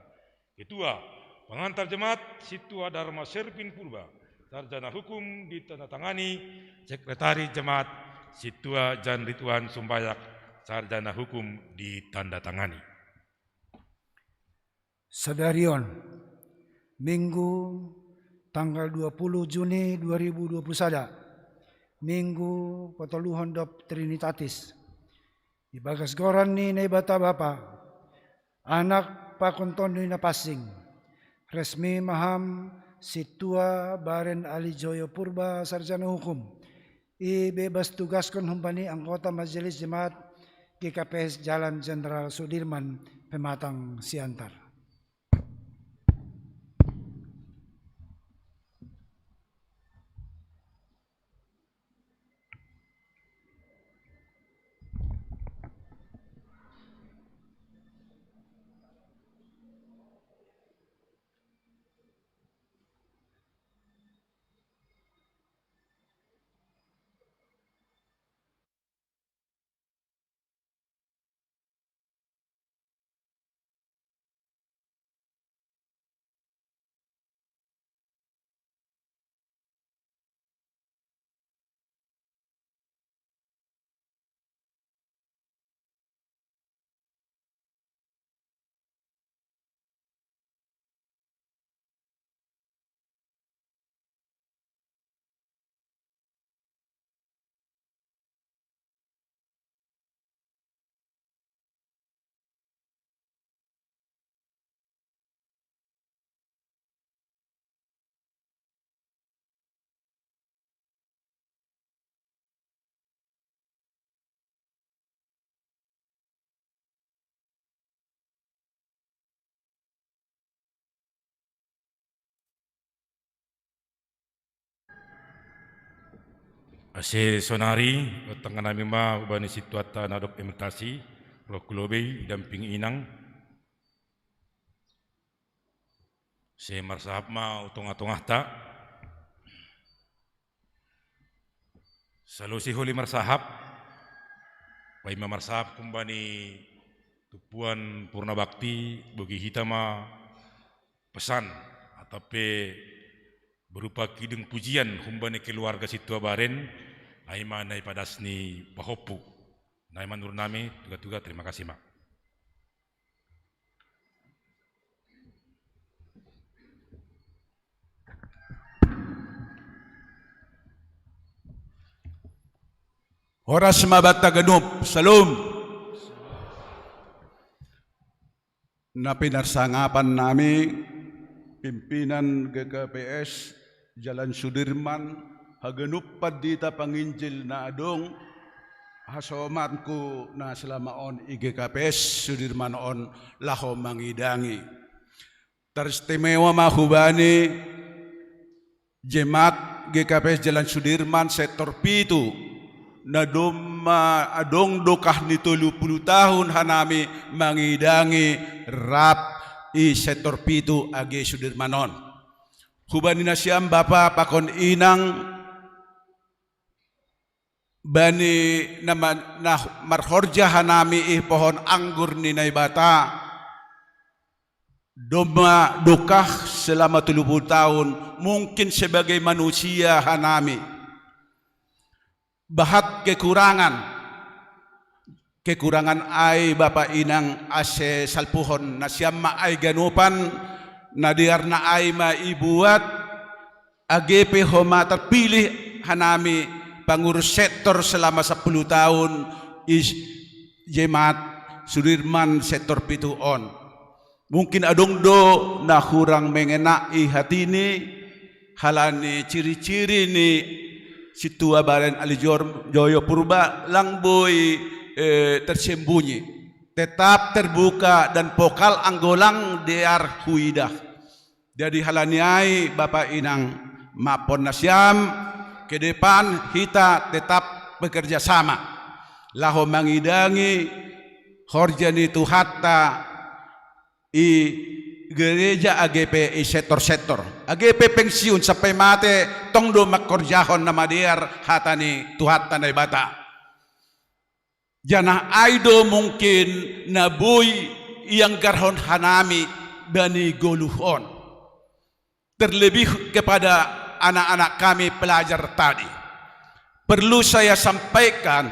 Ketua, pengantar jemaat, Situa Dharma Serpin Purba, Sarjana Hukum, ditandatangani. Sekretaris Jemaat, Situa Jan Ridwan Sumbayak, Sarjana Hukum, ditandatangani. Sadarion, Minggu, tanggal dua puluh Juni dua ribu dua puluh sada, Minggu patoluhon dob Trinitatis. Ibagas goran ni Naibata Bapa, Anak pakon Tonduy Napansing. Resmi ma ham Situa Baren Alijoyo Purba, Sarjana Hukum, ibebas tugaskon humbani anggota Majelis Jemaat G K P S Jalan Jenderal Sudirman, Pematang Siantar. Ase sonari, tangan nami ma hubani sintuanta na dob emeritasi, roh ku lobei, dampingi inang. Sai marsahap ma tu tongah-tongahta. Salose holi marsahap, Paima marsahap humbani tumpuan purna bakti, bogi hita ma pesan atau pe berupa kidung pujian humbani keluarga sintua baren, ai ma nai padas ni pahompu. Nai manurut nami tuga-tuga, terima kasih ma. Horas ma banta ganup, Shalom. Na pinarsangapan nami, pimpinan G K P S Jalan Sudirman, haganup pandita panginjil na adong, hasomanku na selama on i G K P S Sudirman on laho mangidangi. Teristimewa ma hubani Jemaat G K P S Jalan Sudirman sektor pitu, na domma adong dokah ni tolu puluh tahun hanami mangidangi rap i sektor pitu age Sudirman on. Hubani nasiam bapa pakon inang, bani na, ma- na marhorja hanami i pohon anggur ni Naibata, domma dokah selama tolu puluh tahun, mungkin sebagai manusia hanami bahat kekurangan. Kekurangan ai bapa inang ase salpuhon nasiam ma ai ganupan, na dearna ai ma ibuat, age pe homa terpilih hanami pengurus sektor selama sepuluh tahun i Jemaat Sudirman sektor pitu on. Mungkin adong do na hurang mengena i hatini, halani ciri-ciri ni sintua baren Alijor- Joyo Purba lang boi eh, tersembunyi. Tetap terbuka dan pokal anggo lang dear huidah. Jadi halani ai bapa inang, mappon nasiam, ke depan hita tetap bekerja sama laho mangidangi horja ni Tuhanta i gereja age pe i sektor-sektor. Age pe pensiun sampai mate tong do mangkorjahon na madear hata ni Tuhanta Naibata. Janah ai do mungkin na boi ianggarhon hanami bani goluh on. Terlebih kepada anak-anak kami pelajar tadi. Perlu saya sampaikan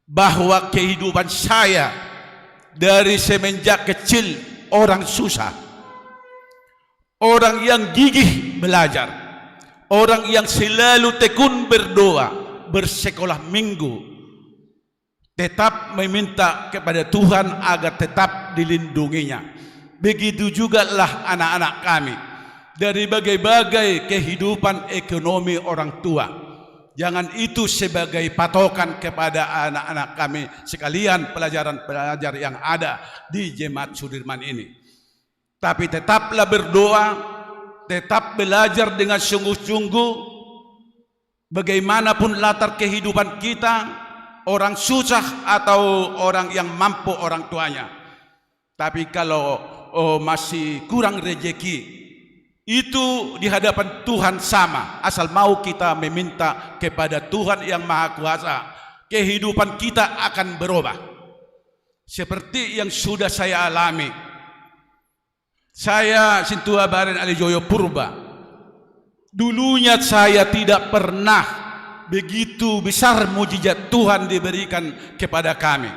bahwa kehidupan saya dari semenjak kecil orang susah, orang yang gigih belajar, orang yang selalu tekun berdoa, bersekolah minggu, tetap meminta kepada Tuhan agar tetap dilindunginya. Begitu jugalah anak-anak kami dari bagai-bagai kehidupan ekonomi orang tua. Jangan itu sebagai patokan kepada anak-anak kami sekalian pelajaran-pelajar yang ada di Jemaat Sudirman ini. Tapi tetaplah berdoa, tetap belajar dengan sungguh-sungguh, bagaimanapun latar kehidupan kita, orang susah atau orang yang mampu orang tuanya. Tapi kalau oh, masih kurang rejeki, itu di hadapan Tuhan sama, asal mau kita meminta kepada Tuhan yang Maha Kuasa, kehidupan kita akan berubah. Seperti yang sudah saya alami, saya sintua baren Alijor Joyo Purba. Dulunya saya tidak pernah begitu besar mujizat Tuhan diberikan kepada kami,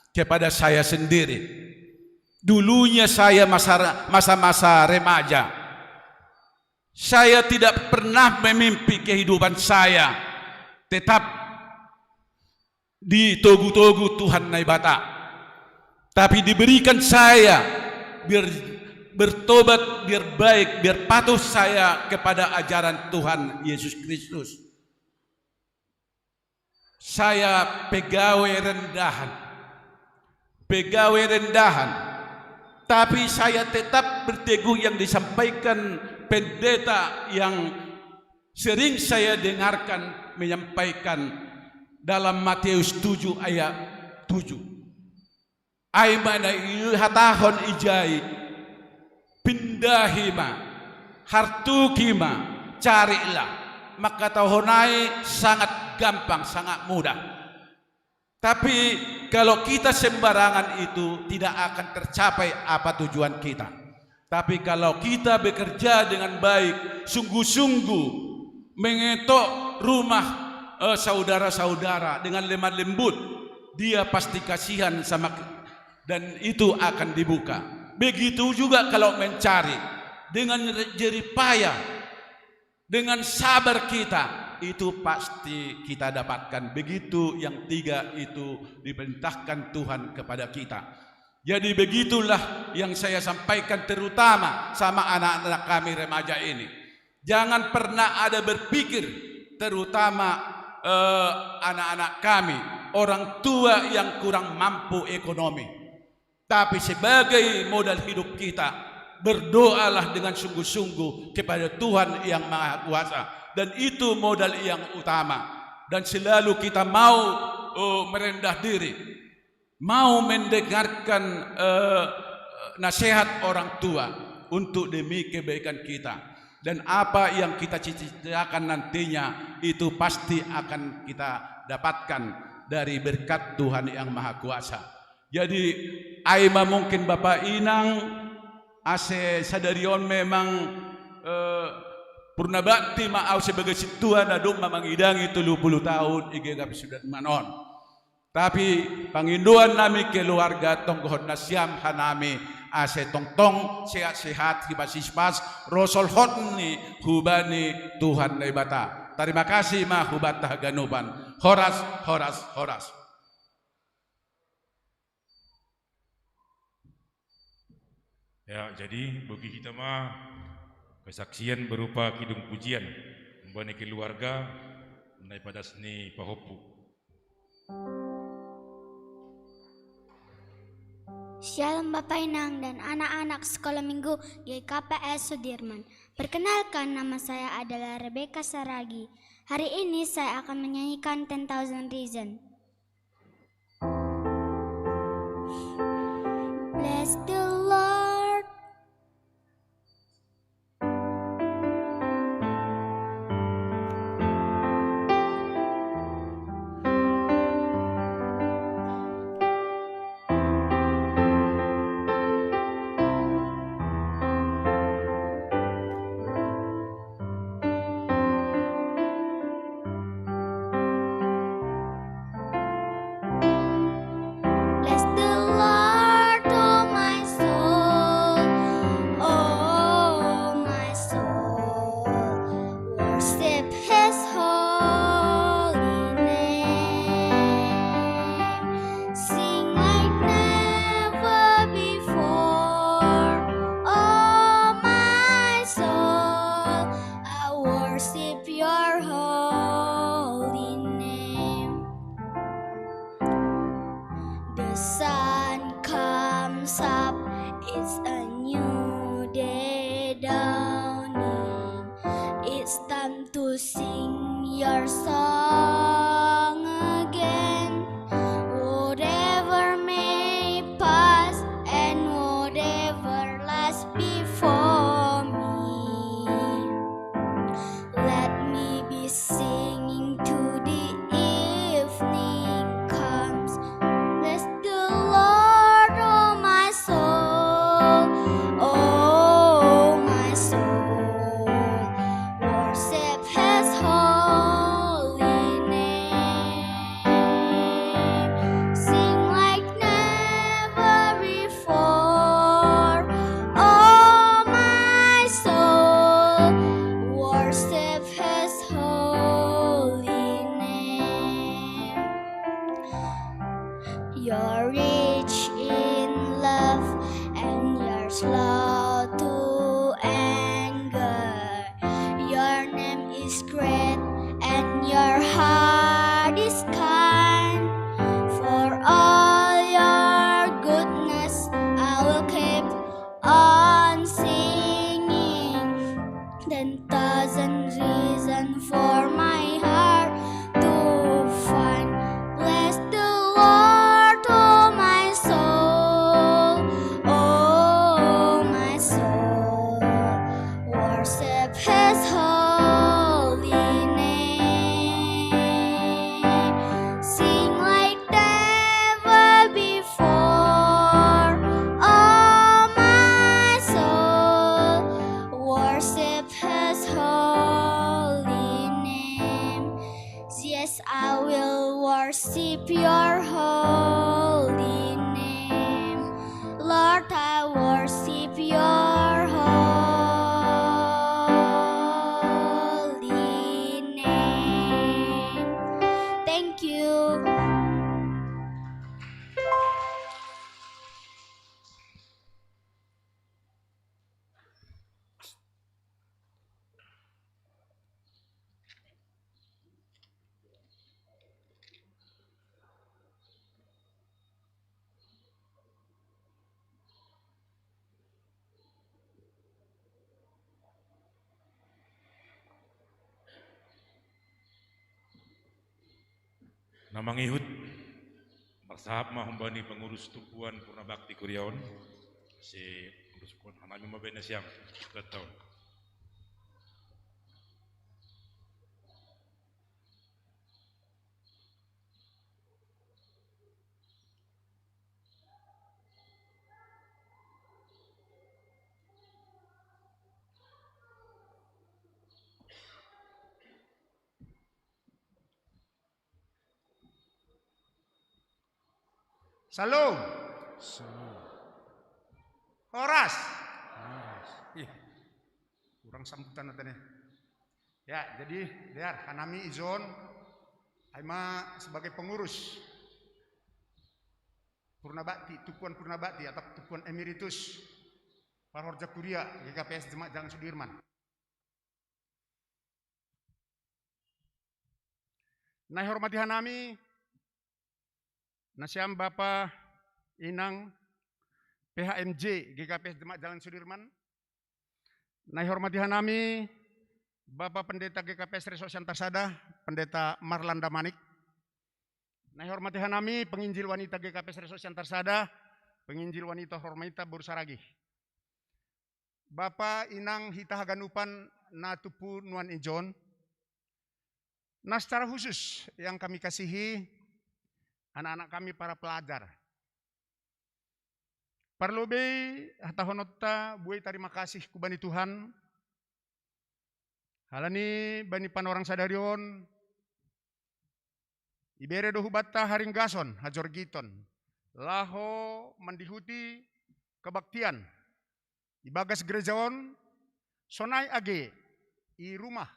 kepada saya sendiri. Dulunya saya masa- masa-masa remaja. Saya tidak pernah memimpi kehidupan saya tetap ditogu-togu Tuhan Naibata. Tapi diberikan saya biar bertobat, biar baik, biar patuh saya kepada ajaran Tuhan Yesus Kristus. Saya pegawai rendahan. Pegawai rendahan. Tapi saya tetap berteguh yang disampaikan pendeta yang sering saya dengarkan menyampaikan dalam Matius tujuh ayat tujuh. Ai ma na ihatahon ijai, pindahi ma, hartuki ma, carilah. Mangkatahon ai sangat gampang, sangat mudah. Tapi kalau kita sembarangan, itu tidak akan tercapai apa tujuan kita. Tapi kalau kita bekerja dengan baik, sungguh-sungguh mengetok rumah eh, saudara-saudara dengan lemah lembut, dia pasti kasihan sama ke- dan itu akan dibuka. Begitu juga kalau mencari dengan jerih payah, dengan sabar kita, itu pasti kita dapatkan. Begitu yang tiga itu diperintahkan Tuhan kepada kita. Jadi begitulah yang saya sampaikan terutama sama anak-anak kami remaja ini. Jangan pernah ada berpikir terutama eh, anak-anak kami, orang tua yang kurang mampu ekonomi. Tapi sebagai modal hidup kita, berdoalah dengan sungguh-sungguh kepada Tuhan yang Maha Kuasa. Dan itu modal yang utama. Dan selalu kita mau oh, merendah diri, mau mendengarkan eh, nasihat orang tua untuk demi kebaikan kita. Dan apa yang kita cita-citakan nantinya itu pasti akan kita dapatkan dari berkat Tuhan yang Maha Kuasa. Jadi, ai ma mungkin Bapa Inang, ase sadari on memang eh, purna bakti ma au sebagai sintua na domma mangidangi tolu puluh tahun i gagapi suda manon. Tapi pangindoan nami keluarga tonggohon nasiam hanami ase tongtong sehat-sehat, hipas-hipas, rosolhot ni hubani Tuhan Naibata. Terima kasih ma hubata haganupan. Horas, horas, horas. Ya, jadi bagi kita ma kesaksian berupa kidung pujian umbani keluarga naipadas ni pahompu. Shalom Bapak Inang dan anak-anak Sekolah Minggu G K P S Sudirman. Perkenalkan, nama saya adalah Rebecca Saragi. Hari ini saya akan menyanyikan Ten Thousand Reasons. Bless the Lord. Na mangihut, marsahap ma humbani pengurus tumpuan Purna Bakti Kuriaon, si pengurus tumpuan hanami ma baen nasiam, dua taon. Salom. Salom. Horas. Horas. Ih, kurang sambutan tadi. Ya, jadi, dear, hanami ijon, ai ma sebagai pengurus Purna Bakti, Tumpuan Purna Bakti atau Tumpuan Emeritus Parhorja Kuria G K P S Jemaat Jalan Sudirman. Na ihormati hanami, nasiam Bapa, Inang, P H M J G K P S Jemaat Jalan Sudirman. Na ihormati hanami, Bapa Pendeta G K P S Resort Siantar Sada, Pendeta Marlanda Manik. Na ihormati hanami, penginjil wanita G K P S Resort Siantar Sada, penginjil wanita hormita Boru Saragih. Bapa, Inang, hita haganupan na tumpu nuan ijon. Na secara khusus yang kami kasihi, anak-anak kami para pelajar. Parlobei hatahononta buei tarima kasih hubani Tuhan, halani bani panorang sadari on, ibere do hubanta haringgason, hajorgiton, laho mandihuti kebaktian ibagas gereja on, sonai age i rumah,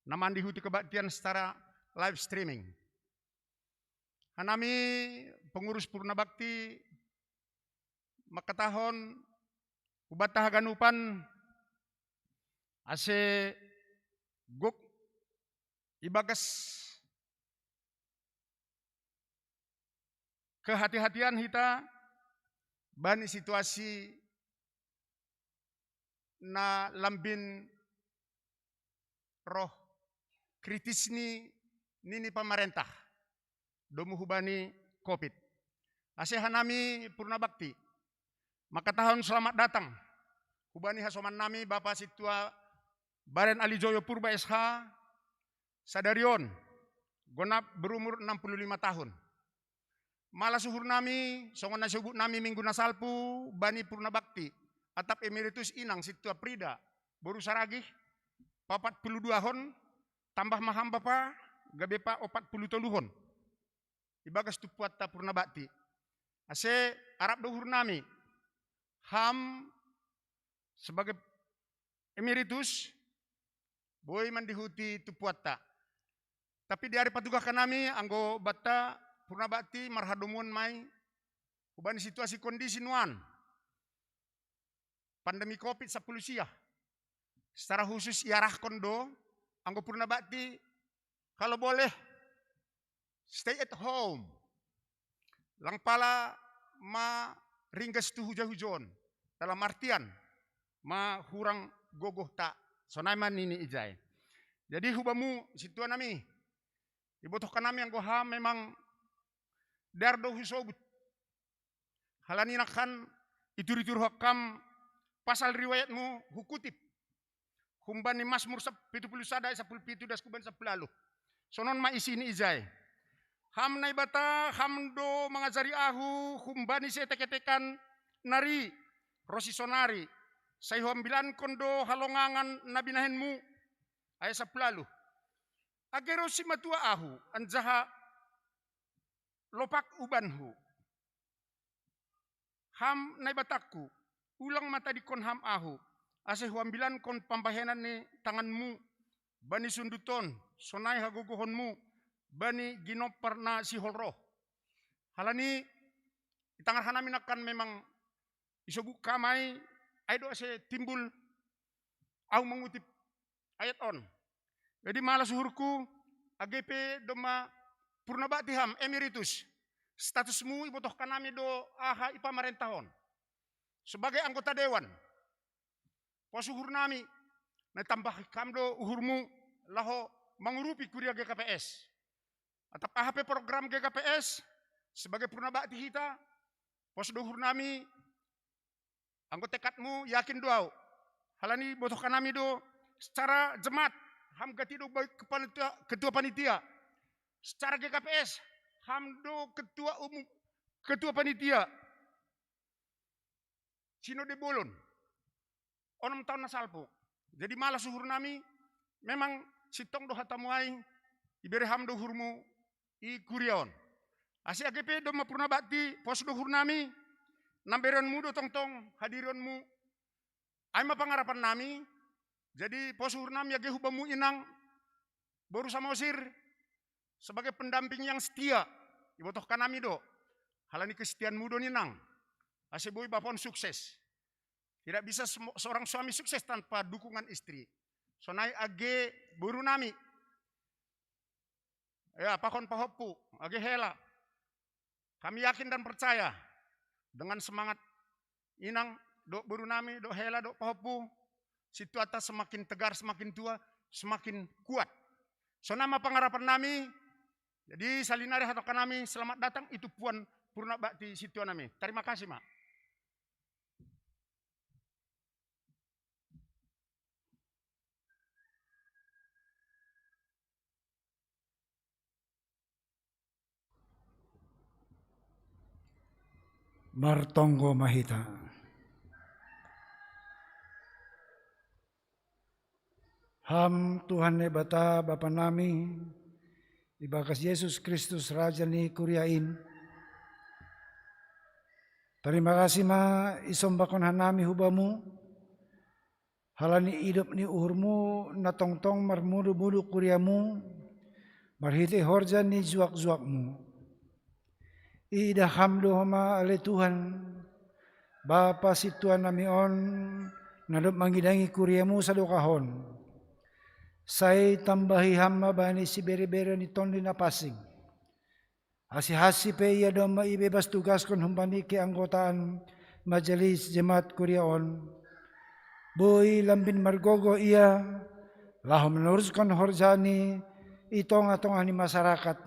na mandihuti kebaktian secara live streaming. Hanami pengurus Purna Bakti mangkatahon hubanta haganupan ase gok ibagas kehati-hatian hita bani situasi na lambin roh kritis ni nini pamarentah domu hubani covid. Ase hanami Purna Bakti mangkatahon selamat datang hubani hasoman nami Bapa Sintua Baren Alijoyo Purba S H, sadari on, gonap berumur enam puluh lima tahun. Malas uhur nami, songon na siubut nami minggu na salpu, bani Purna Bakti, atap emeritus Inang Sintua Prida Boru Saragih, papat puluh duahon, tambah ma ham Bapa, gabe pa opat puluh toluhon. Ibagas tumpuanta Purna Bakti. Ase arap do uhur nami, ham sebagai emeritus, boi mandihuti tumpuanta. Tapi di ari patugahkan nami anggo banta Purna Bakti marhadomuan ma i hubani situasi kondisi nuan pandemi covid sampulu sia. Secara khusus iarahkon do anggo Purna Bakti, kalau boleh stay at home. Lang pala ma ringgas tu huja-hujon. Dalam artian ma hurang gogohta. Sonai ma nini ijai. Jadi hubamu sintua nami, ibotohkan nami anggo ham memang dear do husobut. Halani nangkan itur-itur hakam pasal riwayatmu hukutip humbani Masmur sap-, pitu puluh sada ayat sampulu pitu das kuban sampulu ualu. Sonon ma isi ni ijai. Ham Naibata, ham do mangajari ahu humbani sietek-etekan nari ro sisonari, sai huambilankon do halongangan na binahenmu. Ayat sampulu ualu. Age ro simatua ahu, anjaha lopak ubanhu. Ham Naibatangku, ulang ma tadingkon ham ahu, ase huambilankon pambahenan ni tanganmu bani sundut on, sonai hagogohonmu bani ginompar na sihol roh. Halani itangar hanami nangkan memang isobut hamai, ai do ase timbul ahu mangutip ayat on. Jadi malas uhurku, age pe domma Purna Bakti ham, emeritus. Statusmu ibotohkan nami do aha i pamarentah on. Sebagai anggota dewan, pos uhur nami, na tambah kam do uhurmu laho mangurupi kuria G K P S. Atap aha pe program G K P S, sebagai purna bakti hita, pos do uhur nami, anggo tekadmu yakin do au. Halani botohkan nami do secara jemaat, ham gati do baik kepanitia, ketua panitia. Secara G K P S, ham do ketua umum, ketua panitia Sinode Bolon. Onom taon na salpu. Jadi malas uhur nami, memang sintong do hatamu ai, ibere ham do uhurmu i kuria on. Ase age pe domma purna bakti, pos do uhur nami, namberenmu do tongtong hadirionmu. Ai ma pangarapan nami. Jadi pos uhur nami age hubamu inang, boru Samosir, sebagai pendamping yang setia. Ibotohkan nami do, halani kesetiaanmu do ninang, ase boi bapa on sukses. Tidak bisa semo-, seorang suami sukses tanpa dukungan istri. Sonai age boru nami, ya, pakon pahompu, age hela. Kami yakin dan percaya dengan semangat inang, dok boru nami, dok hela, dok pahompu, situata semakin tegar, semakin tua, semakin kuat. Sonai ma pangarapan nami. Jadi salinari hatahon nami, selamat datang i tumpuan purna bakti sintua nami. Terima kasih, Mak. Martonggo ma hita. Ham Tuhan Naibata Bapa nami, ibagas Jesus Kristus Raja ni kuria in, tarima kasih ma isombahon hanami hubamu, halani idop ni uhurmu na tongtong marmudu-mudu kuriamu, marhitei horja ni juak-juakmu. Iidah ham do homa ale Tuhan, Bapa sintua nami on, na dob mangidangi kuriamu sadokah on. Sai tambahi ham ma bani sibere-bere ni Tondi Napansing. Asi-asi pe ia domma ibebas tugaskon humbani keanggotaan majelis jemaat kuria on. Boi lambin margogoh ia, laho manoruskon horjani i tongah-tongah ni masyarakat,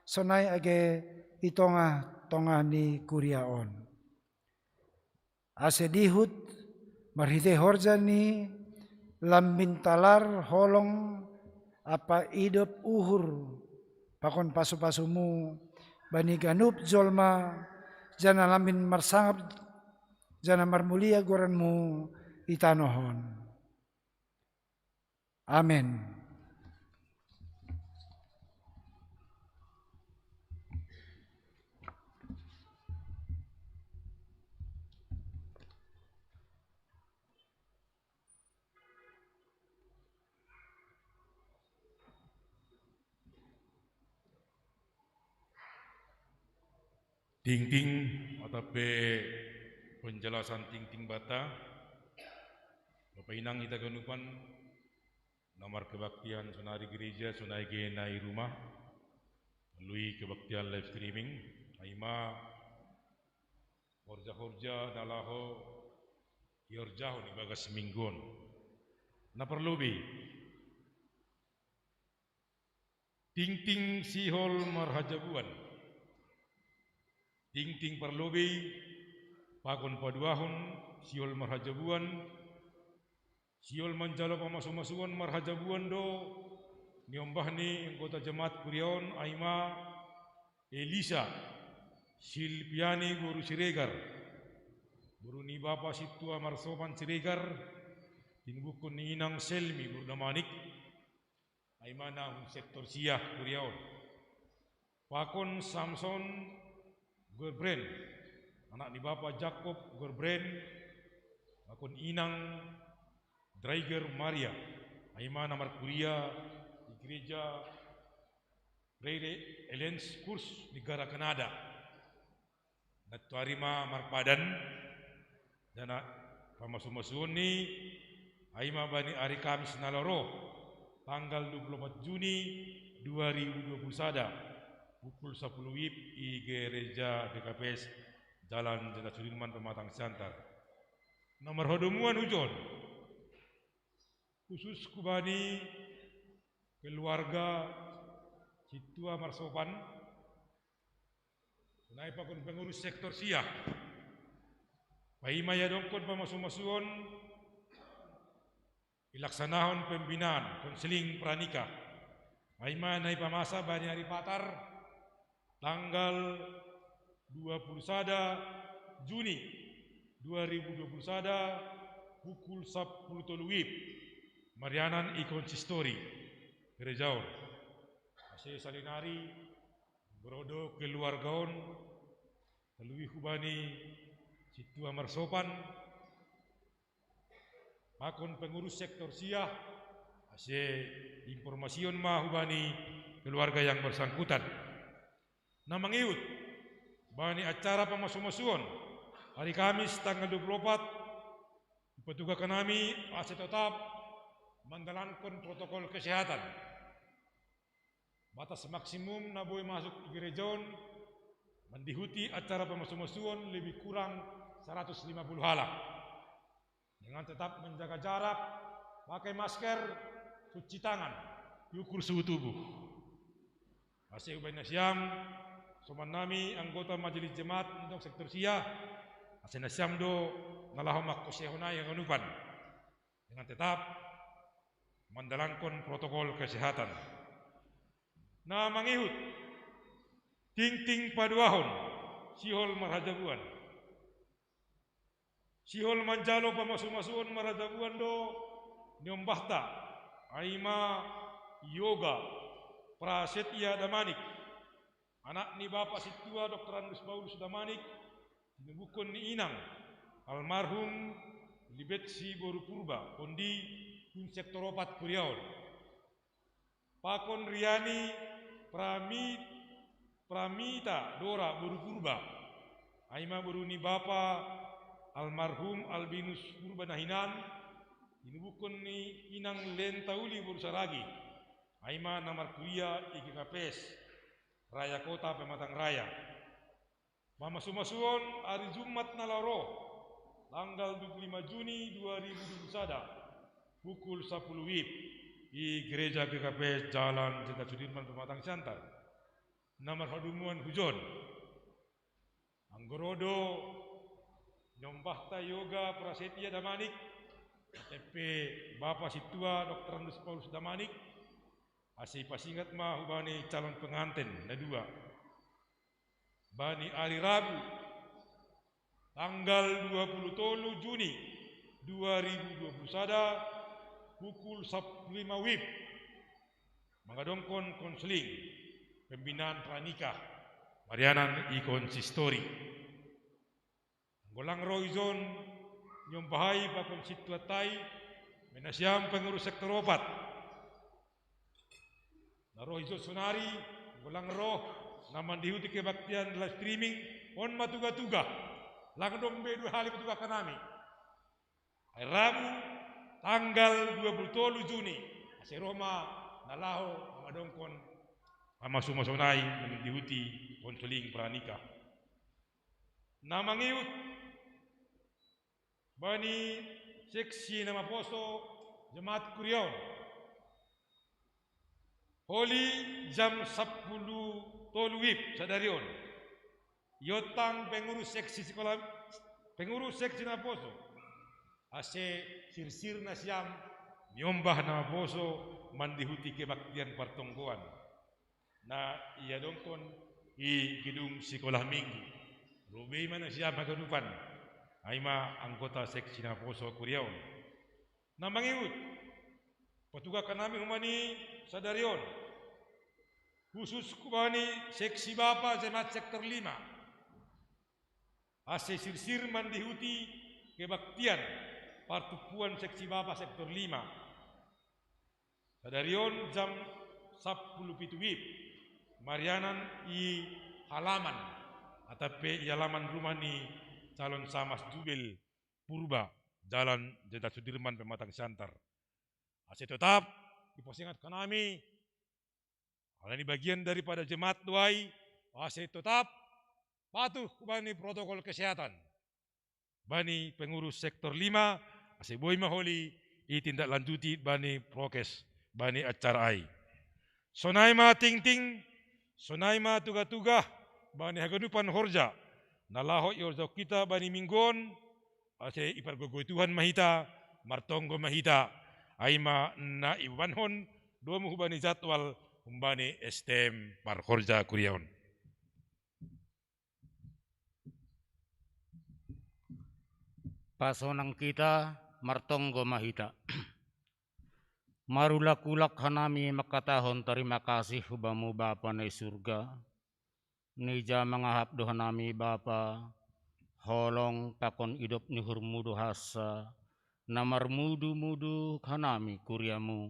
sonai age i tongah-tongah ni kuria on. Ase dihut marhitei horja ni lambin talar holong ampa idop uhur pakon pasu-pasumu bani ganup jolma, janah lambin marsangap janah marmulia goranmu i tanoh on. Amen. Tingting, atap pe penjelasan tingting banta, Bapa inang hita ganupan, na markebaktian sonari gereja, sonai age na i rumah, melalui kebaktian live streaming, ai ma horja-horja na laho ihorjahon ibagas minggu on. Na parlobei, tingting sihol marhajabuan. Tingting parlobei pakon paduahon sihol marhajabuan, sihol manjalo pamasu-masuon marhajabuan do niombah ni anggota jemaat kuria on, ai ma Elisa Silviani boru Siregar, boru ni bapa sintua marsopan Siregar, tinubuhon ni inang Selmi boru Damanik, ai ma na hun sektor sia kuria on. Pakon Samson Gorbren, anak ni bapa Jakob Gorbren, pakon inang Draiger Maria, ai ma na markuria di gereja Prairie Alliance Church di negara Kanada. Nantoari ma marpadan, janah pamasu-masuon ni, ai ma bani ari Kamis na laho ro, tanggal dua puluh empat Juni dua ribu dua puluh sada, pukul sapuluh wib i gereja G K P S, Jalan Jenderal Sudirman, Pematang Siantar. Na marhadomuan hujon, khusus hubani keluarga Sintua marsopan, sonai pakon pengurus sektor sia. Paima iadongkon pamasumasuon, ilaksanahon pembinaan konseling pranikah. Paima na ipamasa bani ari Patar, tanggal dua puluh sada Juni dua ribu dua puluh sada, pukul sapuluh tolu wib, marianan i konsistori gereja on. Ase salelenari, anggo ro do keluarga on, taluihon hubani sintua marsopan, pakon pengurus sektor sia, ase informasion ma hubani keluarga yang bersangkutan. Na mangihut bani acara pamasumasuon, hari Kamis tanggal dua puluh opat, ipatugakan hami ase totap mandalankon protokol kesehatan. Batas maksimum na boi masuk i gereja on mandihuti acara pamasumasuon lebih kurang saratus lima puluh halak. Dengan tetap menjaga jarak, pakai masker, cuci tangan, iukur suhu tubuh. Ase hubaen nasiam, soman nami anggota majelis jemaat untuk sektor sia, ase nasiam do na laho mangkosehon ai haganupan, dengan tetap mandalankon protokol kesehatan. Na mangihut, tingting paduahon, sihol marhajabuan. Sihol manjalo pamasumasuon marhajabuan do niombahta, ai ma Yoga Prasetya Damanik, anak ni Bapa Sintua Doktor Andreas Paulus Damanik, tinubuhon ni inang almarhum Libetsi boru Purba, Kondi, hun sektor opat kuria on. Pakon Riani Prami-, Pramita Dora boru Purba, ai ma boru ni Bapa almarhum Albinus Purba na hinan, tinubuhon ni inang Lenta Uli boru Saragi, ai ma na markuria i G K P S Raya Kota Pematang Raya. Pamasumasuon ari Jumat na laho ro, tanggal dua puluh lima Juni dua ribu dua puluh sada, pukul sapuluh wib, i Gereja G K P S Jalan Jenderal Sudirman Pematang Siantar, na marhadumuan hujon. Anggo ro do niombahta Yoga Prasetya Damanik, K T P Bapa Sintua Doktor Andreas Paulus Damanik, ase ipasingat ma hubani calon penganten na dua. Bani ari Rabu, tanggal dua puluh tolu Juni dua ribu dua puluh sada, pukul sapuluh lima wib, mangadongkon konseling pembinaan pranikah, marianan i konsistori. Anggo lang ro ijon niombah ai pakon sintuanta i, baen nasiam pengurus sektor opat. Na ro ijon sonari, anggo lang ro, na mandihuti kebaktian live streaming, on ma tuga-tuga. Lang dompe dua hali patugakan nami. Ari Rabu, tanggal dua puluh tolu Juni, ase ro ma na laho mangadongkon pamasumasuon ai mandihuti konseling pranikah. Na mangihut bani seksi na maposo jemaat kuria on. Holi jam sapuluh tolu wib sadari on, iontang pengurus seksi sikola, pengurus seksi na maposo, ase sirsir nasiam niombah na maposo mandihuti kebaktian partonggoan na iadongkon i gedung sikola minggu. Ro be i ma nasiam haganupan, ai ma anggota seksi na maposo kuria on. Na mangihut, patugakan nami hubani sadari on, khusus hubani seksi bapa jemaat sektor lima, ase sirsir mandihuti kebaktian partumpuan seksi bapa sektor lima. Sadari on jam sapuluh pitu wib, marianan i halaman, atap pe i halaman rumah ni calon samas Jubel Purba, Jalan Jenderal Sudirman Pematang Siantar. Ase totap, ipasingatkan nami, ala ni bagian daripada jemaat do ai, ase totap patuh hubani protokol kesehatan. Bani pengurus sektor lima, ase boi ma holi i tindak lanjuti bani prokes, bani acara ai. Sonai ma tingting, sonai ma tuga-tuga bani haganupan horja na laho ihorjahon hita bani minggu on, ase ipargogoi Tuhan ma hita, martonggo ma hita, ai ma na ibabankon domu hubani jadwal humbani S T M parhorja kuria on. Pasonang hita, martonggo ma hita. Marulak-ulak hanami mangkatahon tarima kasih hu Bamu Bapa na i surga. Nija mangahap do hanami Bapa, holong pakon idop ni uhurMu do hansa, na marmudu-mudu hanami kuriaMu,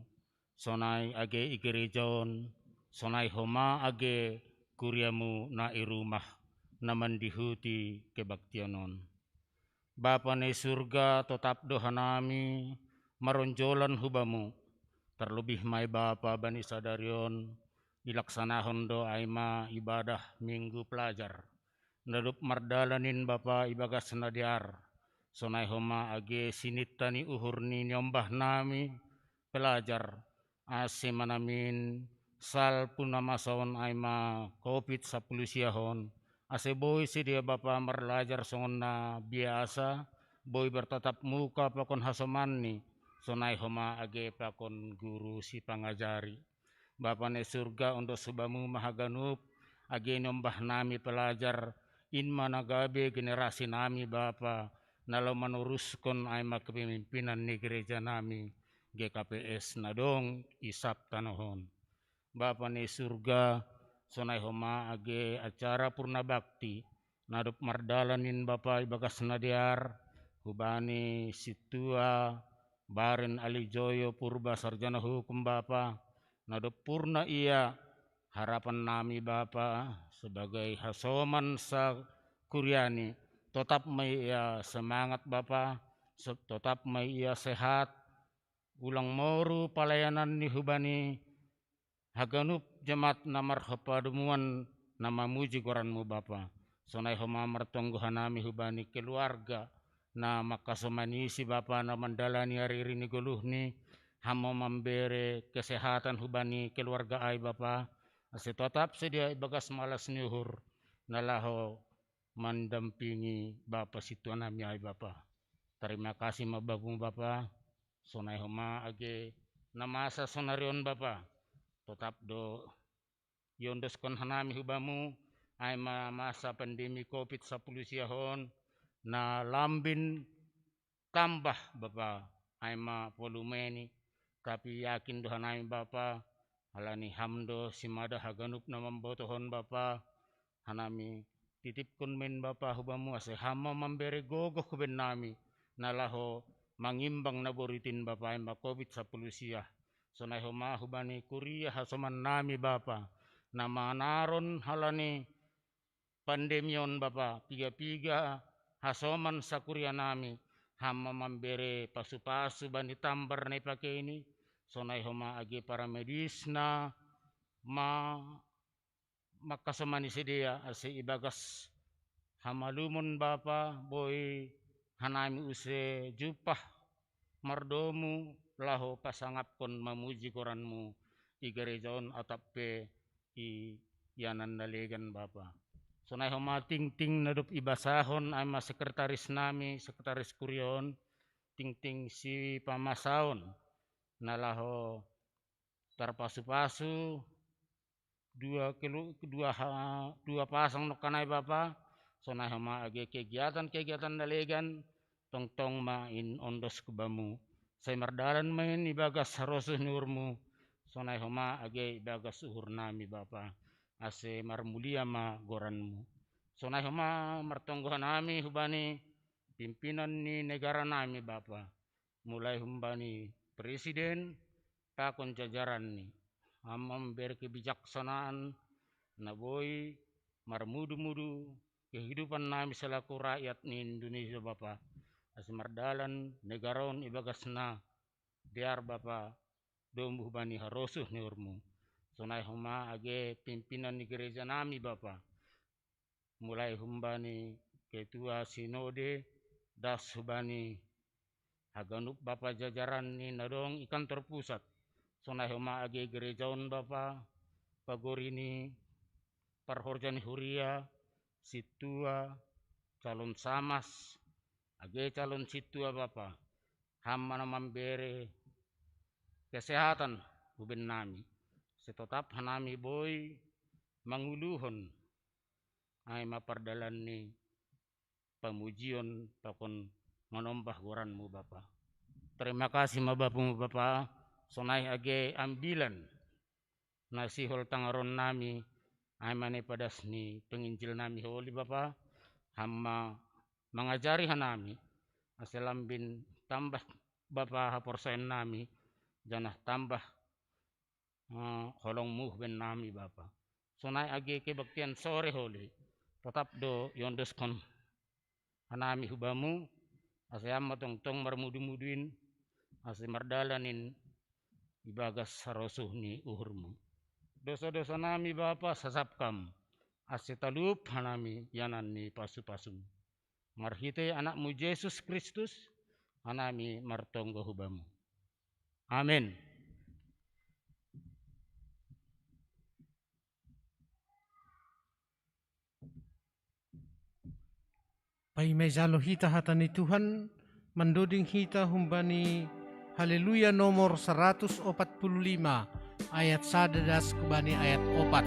sonai age i gereja on, sonai homa age kuriaMu na i rumah, na mandihuti kebaktian on. Bapa na i surga, totap do hanami maronjolan hu Bamu, tarlobih ma i Bapa bani sadari on, ilaksanahon do ai ma ibadah Minggu Pelajar, na dob mardalan in Bapa ibagas na dear, sonai homa age sininta ni uhur ni niombah nami pelajar, ase manamin salpu na masa on ai ma Covid sampulu sia on, ase boi sidea Bapa marlajar songon na biasa, boi bertatap muka pakon hasomanni, sonai homa age pakon guru sipangajari. Bapa na i surga, ondos hu Bamu ma haganup, age niombah nami pelajar, in ma na gabe generasi nami Bapa, na laho manoruskon ai ma kepemimpinan ni gereja nami, G K P S na dong i sab tanoh on. Bapa na i surga, sonai homa age acara purna bakti, na dob mardalan in Bapa ibagas na dear, hubani sintua Baren Alijoyo Purba sarjana hukum Bapa, na dob purna ia harapan nami Bapa sebagai hasoman sakuriani, totap ma ia semangat Bapa, se-, totap ma ia sehat, ulang moru pelayanan ni hubani haganup jemaat na marhapadomuan na mamuji goranMu Bapa. Sonai homa martonggo hanami hubani keluarga na mangkasomani si Bapa na mandalani ari-ari ni goluhni, Ham ma mambere kesehatan hubani keluarga ai Bapa, ase totap sidea ibagas malas ni uhur, na laho mandampingi Bapa sintua nami ai Bapa. Tarima kasih ma Bamu Bapa, sonai homa age na masa sonari on Bapa, totap do iondoskon hanami hu Bamu, ai ma masa pandemi Covid sampulu sia on, na lambin tambah Bapa, ai ma volumeni, tapi yakin do hanami Bapa, halani Ham do simada haganup na mambotohon Bapa, hanami titipkon ma in Bapa hu Bamu ase Ham ma mambere gogoh hu bennami, na laho mangimbang na borit in Bapa ai ma Covid sampulu sia. Sonai homa hubani kuria hasoman nami Bapa, na manaron halani pandemi on Bapa, piga-piga hasoman sakuria nami, Ham ma mambere pasu-pasu bani tambar na ipakeini, sonai homa age paramedisna, ma mangkasomani sidea, ase ibagas hamalumon Bapa, boi hanami use jumpah mardomu laho pasangapkon mamuji goranMu i gereja on atap pe i, ianan na legan Bapa. Sonai homa tingting na dob ibasahon ai ma sekretaris nami, sekretaris kuria on, tingting sipamasaon, na laho tarpasu-pasu, dua kelu-, dua ha-, dua pasang nongkan ai Bapa, sonai homa age kegiatan-kegiatan na legan, tongtong ma in ondos hu Bamu. Sai mardalan ma in ibagas harosuh ni uhurMu, sonai homa age ibagas uhur nami Bapa, ase marmulia ma goranMu. Sonai homa martonggo hanami hubani pimpinan ni negara nami Bapa, mulai humbani presiden, pakon jajaranni, Ham ma mambere kebijaksanaan, na boi marmudu-mudu kehidupan nami selaku rakyat ni Indonesia Bapa, ase mardalan negara on ibagas na dear Bapa, domu hubani harosuh ni uhurMu. Sonai homa age pimpinan ni gereja nami Bapa, mulai humbani ketua sinode, das hubani haganup Bapa jajaranni na dong i kantor pusat, sonai homa age gereja on Bapa, pagori ni parhorja ni huria, sintua, calon samas, age calon sintua Bapa, Ham ma na mambere kesehatan hu bennami, ase totap hanami boi manguluhon ai ma pardalan ni pamujion pakon manombah goranmu Bapa. Terima kasih ma Bapamu Bapa, sonai age ambilan na sihol tangaronnami, ai ma na ipadas ni penginjilnami holi Bapa, Ham ma mangajari hanami, ase lambin tambah Bapa haporsayaonnami, janah tambah eh, holongmu hu bennami Bapa. Sonai age kebaktian sore holi, totap do iondoskon hanami hu Bamu, ase Ham ma tongtong marmudu-mudu in, ase mardalan in ibagas harosuh ni uhurmu. Dosa-dosanami Bapa sasap Ham, ase talup hanami ianan ni pasu-pasum. Marhitei Anakmu Jesus Kristus, hanami martonggo hu Bamu. Amen. Paima ijalo hita hata ni Tuhan, mandoding hita humbani Haleluya nomor saratus opat puluh lima, ayat sada das hubani ayat opat.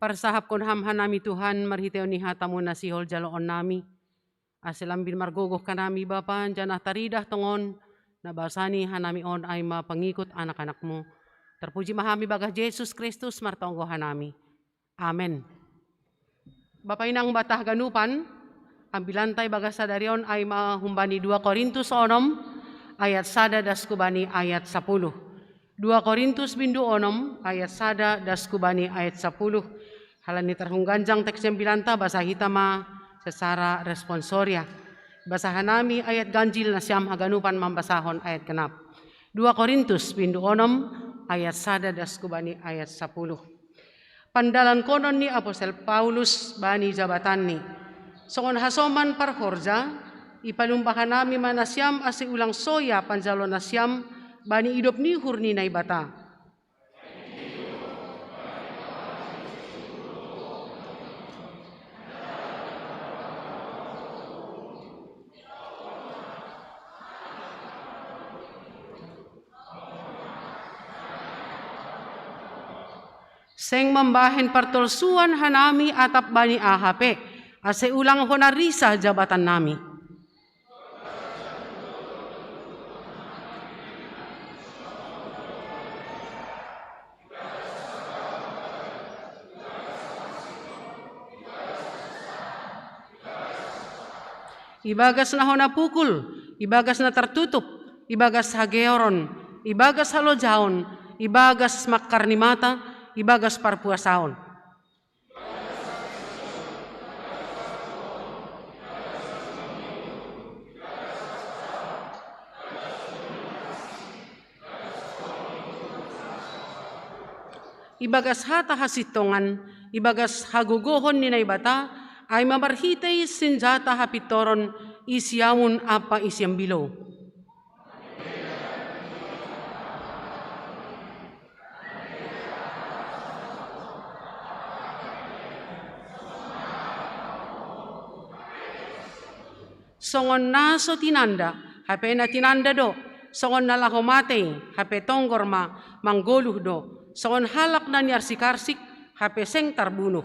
Parsahapkon Ham hanami Tuhan, marhiteion ni hata-Mu na sihol jaloonnami, ase lambin margogoh hanami Bapa, janah taridah tongon na basani hanami on ai ma pangikut anak-anak-Mu. Terpuji ma Ham ibagas Jesus Kristus martonggo hanami. Amen. Bapa inang bapa haganupan, ambilanta ibagas sadari on ai ma humbani dua Korintus onom, ayat sada das hubani ayat sapuluh. Dua Korintus bindu onom, ayat sada das hubani ayat sapuluh. Halani tarhungganjang teks ambilanta, basa hita ma secara responsoria. Basahan nami ayat ganjil na siam haganupan mambasahon ayat genap. Dua Korintus bindu onom ayat sada das kubani ayat sapuluh. Pandalangkonon ni apostel Paulus bani jabatanni. Songon hasoman parhorja, ipalumbahan nami ma nasiam ase ulang soya panjalo nasiam bani idop ni uhur ni Naibata. Seng mambahen partolsuan hanami atap bani aha pe, ase ulang hona risa jabatan nami. Ibagas na hona pukul, ibagas na tartutup, ibagas hageoron, ibagas halojaon, ibagas mangkar ni mata, ibagas parpuasaon. Ibagas hata hasintongan, ibagas hagogohon ni Naibata, ai ma marhitei sinjata hapintoron i siamun ampa i siambilou. Songon na so tinanda, hape na tinanda do, songon na laho matei, hape tonggor ma manggoluh do, songon halak na niarsik-arsik, hape seng tarbunuh.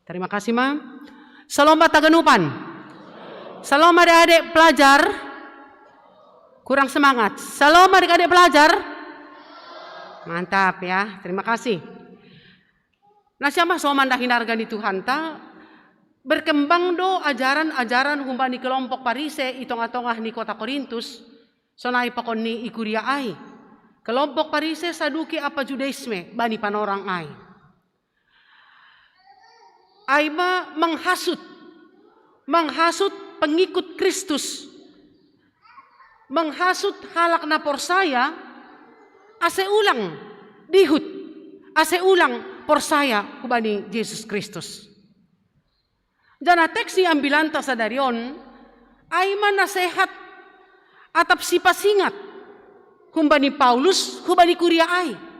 Terima kasih, Ma. Shalom ma taganupan. Shalom adik-adik pelajar. Kurang semangat. Shalom adik-adik pelajar. Mantap ya, terima kasih. Na siam hasoman na hinarga ni Tuhanta, berkembang do ajaran-ajaran humbani kelompok Parise i tongah-tongah ni kota Korintus, sonai pakon ni i kuria ai. Kelompok Parise, Saduki ampa Judaisme bani panorang ai. Ai ma menghasut, menghasut pengikut Kristus, menghasut halak na porsaya, ase ulang dihut, ase ulang porsaya hubani Jesus Kristus. Janah teks ni ambilanta sadari on, ai ma nasehat atap sipasingat humbani Paulus, hubani kuria ai.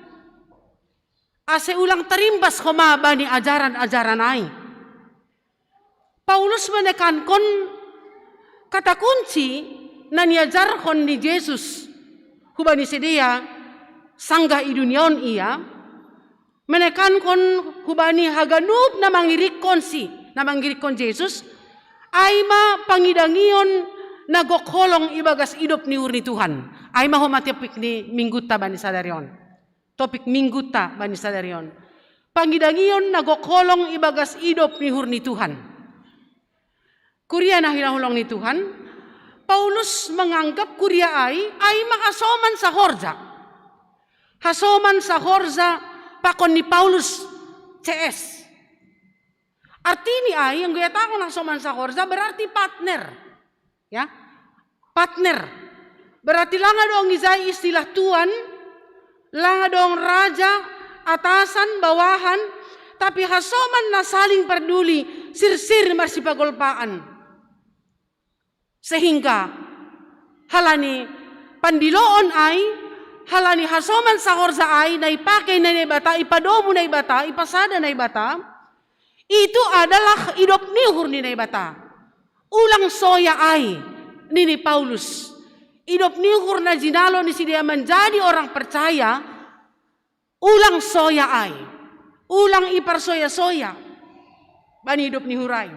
Ase ulang tarimbas homa bani ajaran-ajaran ai. Paulus menekankon kata kunci na niajarhon ni Jesus hubani sidea sanggah i dunia on ia, menekankon hubani haganup na mangirikkonsi, na mangirikkon Jesus, ai ma pangidangion na gok holong ibagas idop ni uhur ni Tuhan. Ai ma homa topik ni minggunta bani sadari on. Topik minggunta bani sadari on. Pangidangion na gok holong ibagas idop ni uhur ni Tuhan. Kuria na hinaholong ni Tuhan, Paulus menganggap kuria ai, ai ma hasoman sahorja. Hasoman sahorja pakon ni Paulus C S. Artini ai, anggo ihatahon hasoman sahorja berarti partner. Ya, partner. Berarti lang adong ijai istilah tuan, lang adong raja, atasan, bawahan, tapi hasoman na saling peduli, sirsir marsipagolpaan. Sehingga halani pandiloon ai, halani hasoman sahorja ai, na ipake Naibata, ipadomu Naibata, ipasada Naibata, itu adalah idop ni uhur ni Naibata. Ulang soya ai, nini Paulus. Idop ni uhur na jinalo ni sidea manjadi orang percaya, ulang soya ai. Ulang iparsoya-soya bani idop ni uhur ai.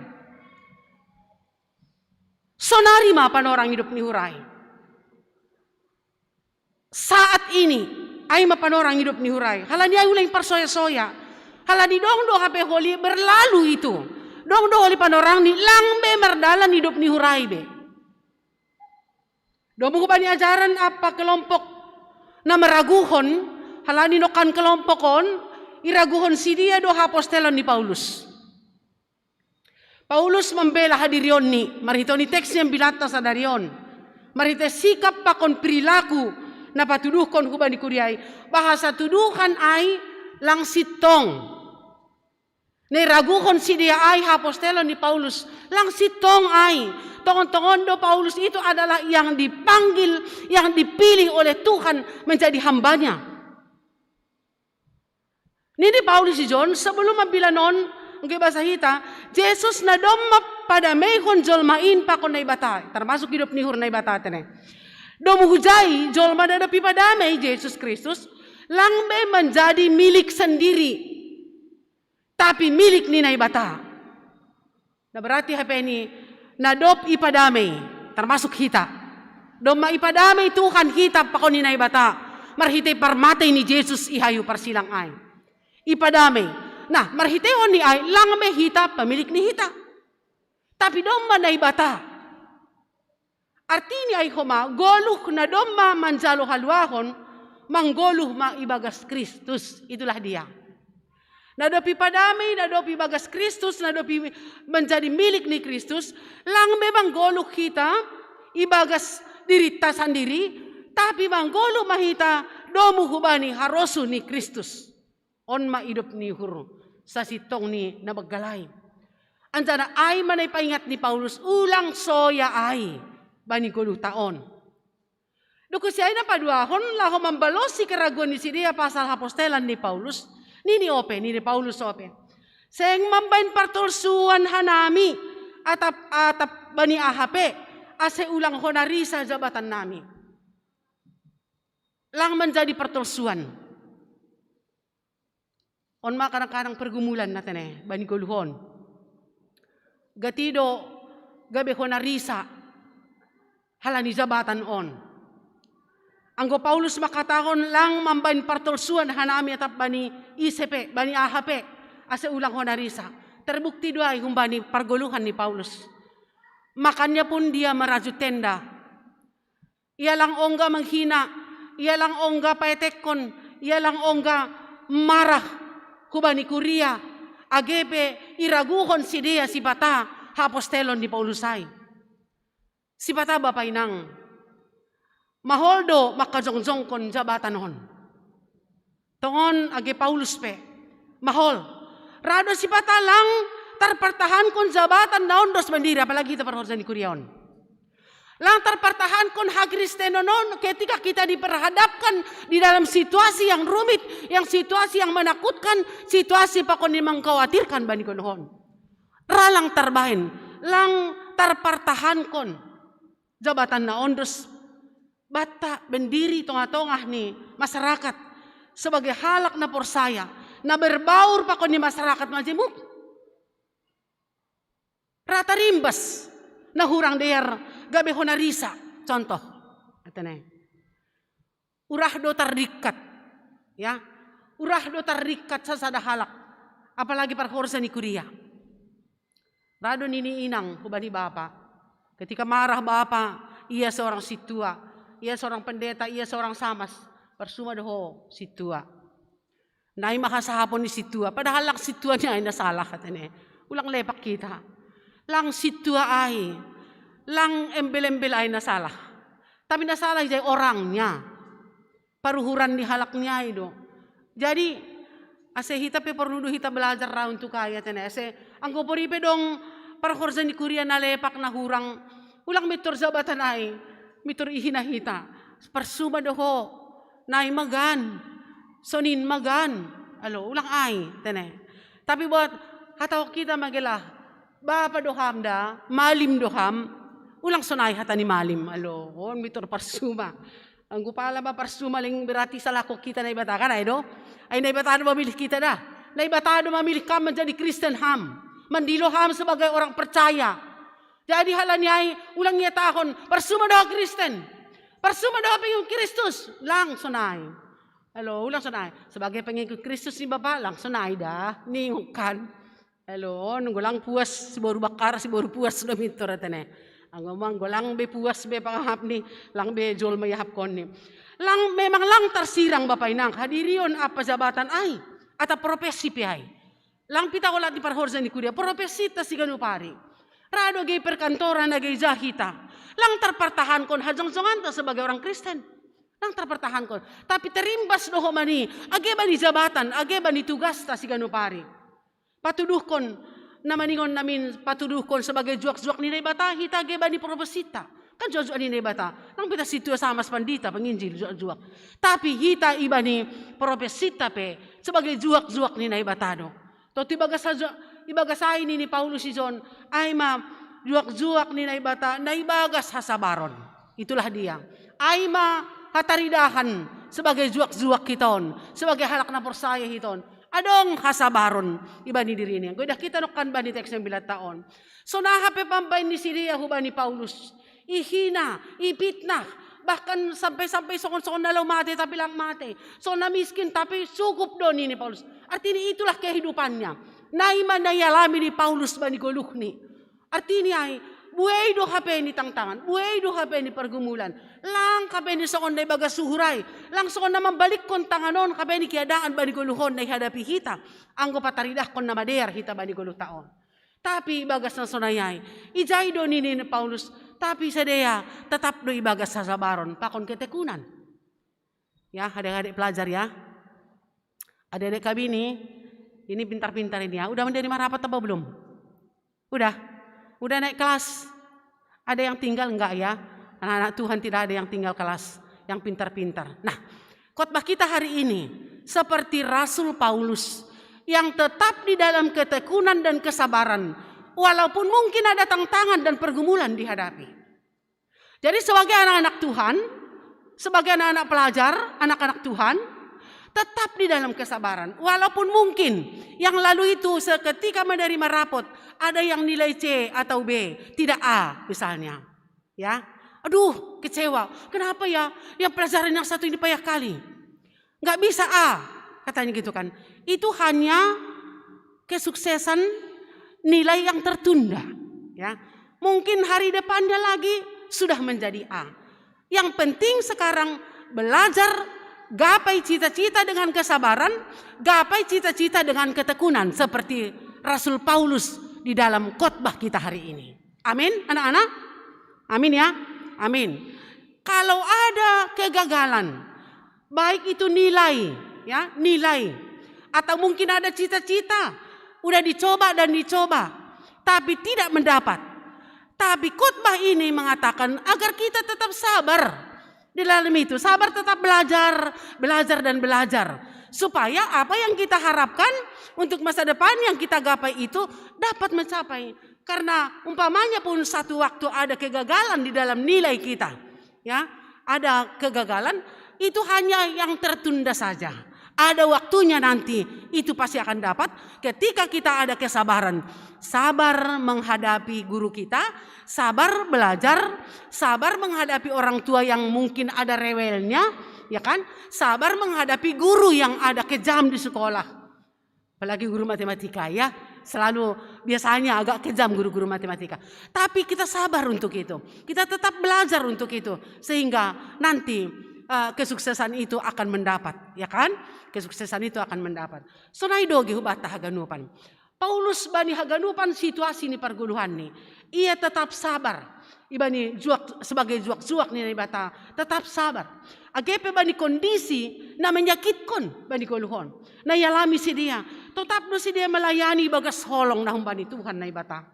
Sonari ma panorang idop ni uhur ai. Saat ini, ai ma panorang idop ni uhur ai. Halani ai ulang iparsoya-soya. Halani dong do hape holi berlalu itu. Dong do holi panorang ni lang be mardalan idop ni uhur ai be. Domu hubani ajaran apa kelompok na meraguhon, halani nokan kelompok on, iraguhon sidia do hapostelon ni Paulus. Paulus mambela hadirionni, marhitoni teks yang bilatta sadarion. Marhite sikap pakon perilaku na patuduhkon hubani kuriai, bahasa tuduhan ai lang sintong. Neraguhon sidia ai hapostelon ni Paulus, lang sintong ai. Tongon-tongon do Paulus itu adalah yang dipanggil, yang dipilih oleh Tuhan menjadi hambanya. Nini Paulus i John, sebelum mambilanon, nge bahasa hita, Jesus na domma padameihon jolma in pakon Naibata, termasuk hidup nihur Naibata tene. Domu hujai, jolma na dopi padamei Jesus Kristus, lang be menjadi milik sendiri, tapi milik ni Naibata. Na berarti hape ni na dopi padamei, termasuk hita. Domma ipadamei Tuhan hita pakon ni Naibata, marhite parmatei ni Jesus i hayu parsilang ai. Ipadamei. Nah, marhite on ni ai, lang be hita pemilik ni hita. Tapi domma Naibata. Artini ai homa, goluh na domma manjalo haluahon, manggoluh ma ibagas Kristus. Itulah dia. Na dopi padamei, na dopi ibagas Kristus, na dopi menjadi milik ni Kristus, lang be manggoluh hita ibagas dirita sandiri, tapi manggoluh ma hita domu hubani harosuh ni Kristus. On ma hidup nihur sasintong ni na banggalai. Anjana ai ma na ipaingat ni Paulus, ulang soya ai bani goluhta on. Duku si ai na paduahon laho mambalosi keraguan ni sidia pasal hapostelan ni Paulus. Nini ope, nini Paulus ope, seng mambaen partolsuan hanami atap atap bani aha pe, ase ulang hona risa jabatan nami. Lang menjadi partolsuan. On ma kadang-kadang pergumulan na tene bani goluhon. Gati do gabe hona risa halani jabatan on. Anggo Paulus mangkatahon lang mambaen partolsuan hanami atap bani ise pe, bani aha pe, ase ulang hona risa. Terbukti do ai humbani pargoluhan ni Paulus. Makanya pun dia merajut tenda. Ia lang ongga menghina, ia lang ongga paetekkon, ia lang ongga marah hubani kuria, age pe iraguhon sidea sipata hapostelon ni Paulus ai. Sipata bapa inang, mahol do mangkajongjongkon jabatan on. Tongon age Paulus pe, mahol. Ra do sipata lang tarpartahankon jabatan na ondos mandiri, apalagi hita parhorja ni kuria on. Lang tarpartahankon hakristenon on ketika kita diperhadapkan di dalam situasi yang rumit, yang situasi yang menakutkan, situasi pakon ni mengkhawatirkan bani goluhon. Ra lang tarbaen, lang tarpartahankon jabatan na ondos, banta bendiri tongah-tongah ni masyarakat, sebagai halak na porsaya, na berbaur pakon ni masyarakat majemuk. Ra tarimbas na hurang dear gabe hona risa, contoh. Atene. Urah do tardikkat, ya. Urah do tardikkat sasada halak, apalagi parhorja ni kuria. Ra do nini inang hubani bapa. Ketika marah bapa, ia seorang sintua, ia seorang pendeta, ia seorang samas, parsuma do ho sintua. Nai ma hasahapon ni sintua, padahal lang sintua ni ai na salah, hatene. Ulang lepak hita. Lang sintua ai, lang embel-embel ai na salah. Tapi na salah ijai orangnya. Paruhuran ni halak ni ai do. Jadi, ase hita pe porlu do hita belajar ra untuk ai, hatene. Ase anggo pori pe dong parhorja ni kuria na lepak na hurang, ulang mintor jabatan ai, mintor ihina hita. Parsuma do ho, nai magan, sonin magan. Alo, ulang ai, hatene. Tapi buat hatahon hita ma gelah, bapa do ham da, malim do ham, ulang sonai hata ni malim. Alo, on mintor parsuma. Anggo pala ma parsuma leng berarti salahkon hita Naibata kan, ai do? Ai Naibata do mamilih hita da. Naibata do mamilih ham menjadi Kristen ham. Mandilo ham sebagai orang percaya. Jadi halani ai ulang ihatahon, parsuma do ho Kristen. Parsuma do ho pengikut Kristus. Lang sonai. Alo, ulang sonai. Sebagai pengikut Kristus ni bapa, lang sonai da. Ningon kan. Alo, nunggu lang puas, siboru bakara, siboru puas do mintor, hatene. Anggo manggo lang be puas be pangahap ni, lang be jolma iahapkon ni. Lang memang lang tarsirang bapa inang hadirion apa jabatan ai, atap profesi pe ai. Lang pita olat ni parhorja ni kuria profesita siganup ari. Rado age perkantoran age jahita. Lang tarpartahankon hajongjonganta sebagai orang Kristen. Lang tarpartahankon. Tapi terimbas do homa ni age bani jabatan, age bani tugasta siganup ari. Patuduhkon na maningon namin patuduhkon sebagai juak-juak ni Naibata hita age bani profesita. Kan juak-juak ni Naibata. Lang pita situa sama pandita penginjil juak-juak. Tapi hita ibani profesita pe sebagai juak-juak ni Naibata do. Totu ibagas hajo ibagas ai nini Paulus ijon ai ma juak-juak ni Naibata na ibagas hasabaron. Itulah dia. Ai ma hataridahan sebagai juak-juak hiton, sebagai halak na porsaya hiton. Adong hasabaron ibani dirini. Godah kita nokkan bani teks yang bilata on. Songon aha pe pambaen ni sidea hubani Paulus. Ihina, ipitnah, bahkan sampai-sampai songon-songon na lao mate tapi lang mate. Songon na miskin tapi cukup do nini Paulus. Artinya itulah kehidupannya. Nai ma na ialami ni Paulus bani goluhni. Artinya ai, buei do hape ni tangtangan, buei do hape ni pergumulan. Lang hape ni songon na ibagas suhurai, lang songon na mambalikkon tangan on hape ni keadaan bani goluhon na ihadapi hita. Anggo pataridahkon na madear hita bani goluhta on. Tapi ibagas na sonai ai, ijai do nini Paulus, tapi sidea tetap do ibagas hasabaron pakon ketekunan. Ya, adik-adik pelajar ya. Adik-adik kami ini, ini pintar-pintar ini ya. Udah menjadi marapat apa belum? Udah? Udah naik kelas? Ada yang tinggal enggak ya? Anak-anak Tuhan tidak ada yang tinggal kelas. Yang pintar-pintar. Nah, khotbah kita hari ini seperti Rasul Paulus yang tetap di dalam ketekunan dan kesabaran walaupun mungkin ada tantangan dan pergumulan dihadapi. Jadi sebagai anak-anak Tuhan, sebagai anak-anak pelajar, anak-anak Tuhan, tetap di dalam kesabaran. Walaupun mungkin yang lalu itu seketika menerima rapot, ada yang nilai C atau B, tidak A misalnya. Ya, aduh kecewa. Kenapa ya? Yang pelajaran yang satu ini payah kali. Nggak bisa A, katanya gitu kan. Itu hanya kesuksesan nilai yang tertunda. Ya, mungkin hari depannya lagi sudah menjadi A. Yang penting sekarang belajar gapai cita-cita dengan kesabaran, gapai cita-cita dengan ketekunan seperti Rasul Paulus di dalam khotbah kita hari ini. Amin, anak-anak? Amin ya? Amin. Kalau ada kegagalan, baik itu nilai, ya, nilai, atau mungkin ada cita-cita, udah dicoba dan dicoba, tapi tidak mendapat. Tapi khotbah ini mengatakan agar kita tetap sabar di dalam itu, sabar tetap belajar, belajar dan belajar, supaya apa yang kita harapkan untuk masa depan yang kita gapai itu dapat mencapai. Karena umpamanya pun satu waktu ada kegagalan di dalam nilai kita, ya, ada kegagalan, itu hanya yang tertunda saja. Ada waktunya nanti, itu pasti akan dapat ketika kita ada kesabaran. Sabar menghadapi guru kita, sabar belajar, sabar menghadapi orang tua yang mungkin ada rewelnya, ya kan? Sabar menghadapi guru yang ada kejam di sekolah. Apalagi guru matematika ya, selalu biasanya agak kejam guru-guru matematika. Tapi kita sabar untuk itu, kita tetap belajar untuk itu, sehingga nanti uh, kesuksesan itu akan mendapat, ya kan? Kesuksesan itu akan mendapat. Sonai do age hubata haganupan. Paulus bani haganupan situasi ni pargoluhanni, ia tetap sabar. Ibani juak sebagai juak-juak ni Naibata, tetap sabar. Age pe bani kondisi na menyakitkon bani goluhon na ialami sidea, tetap do sidea melayani bagas holong na humbani Tuhan Naibata.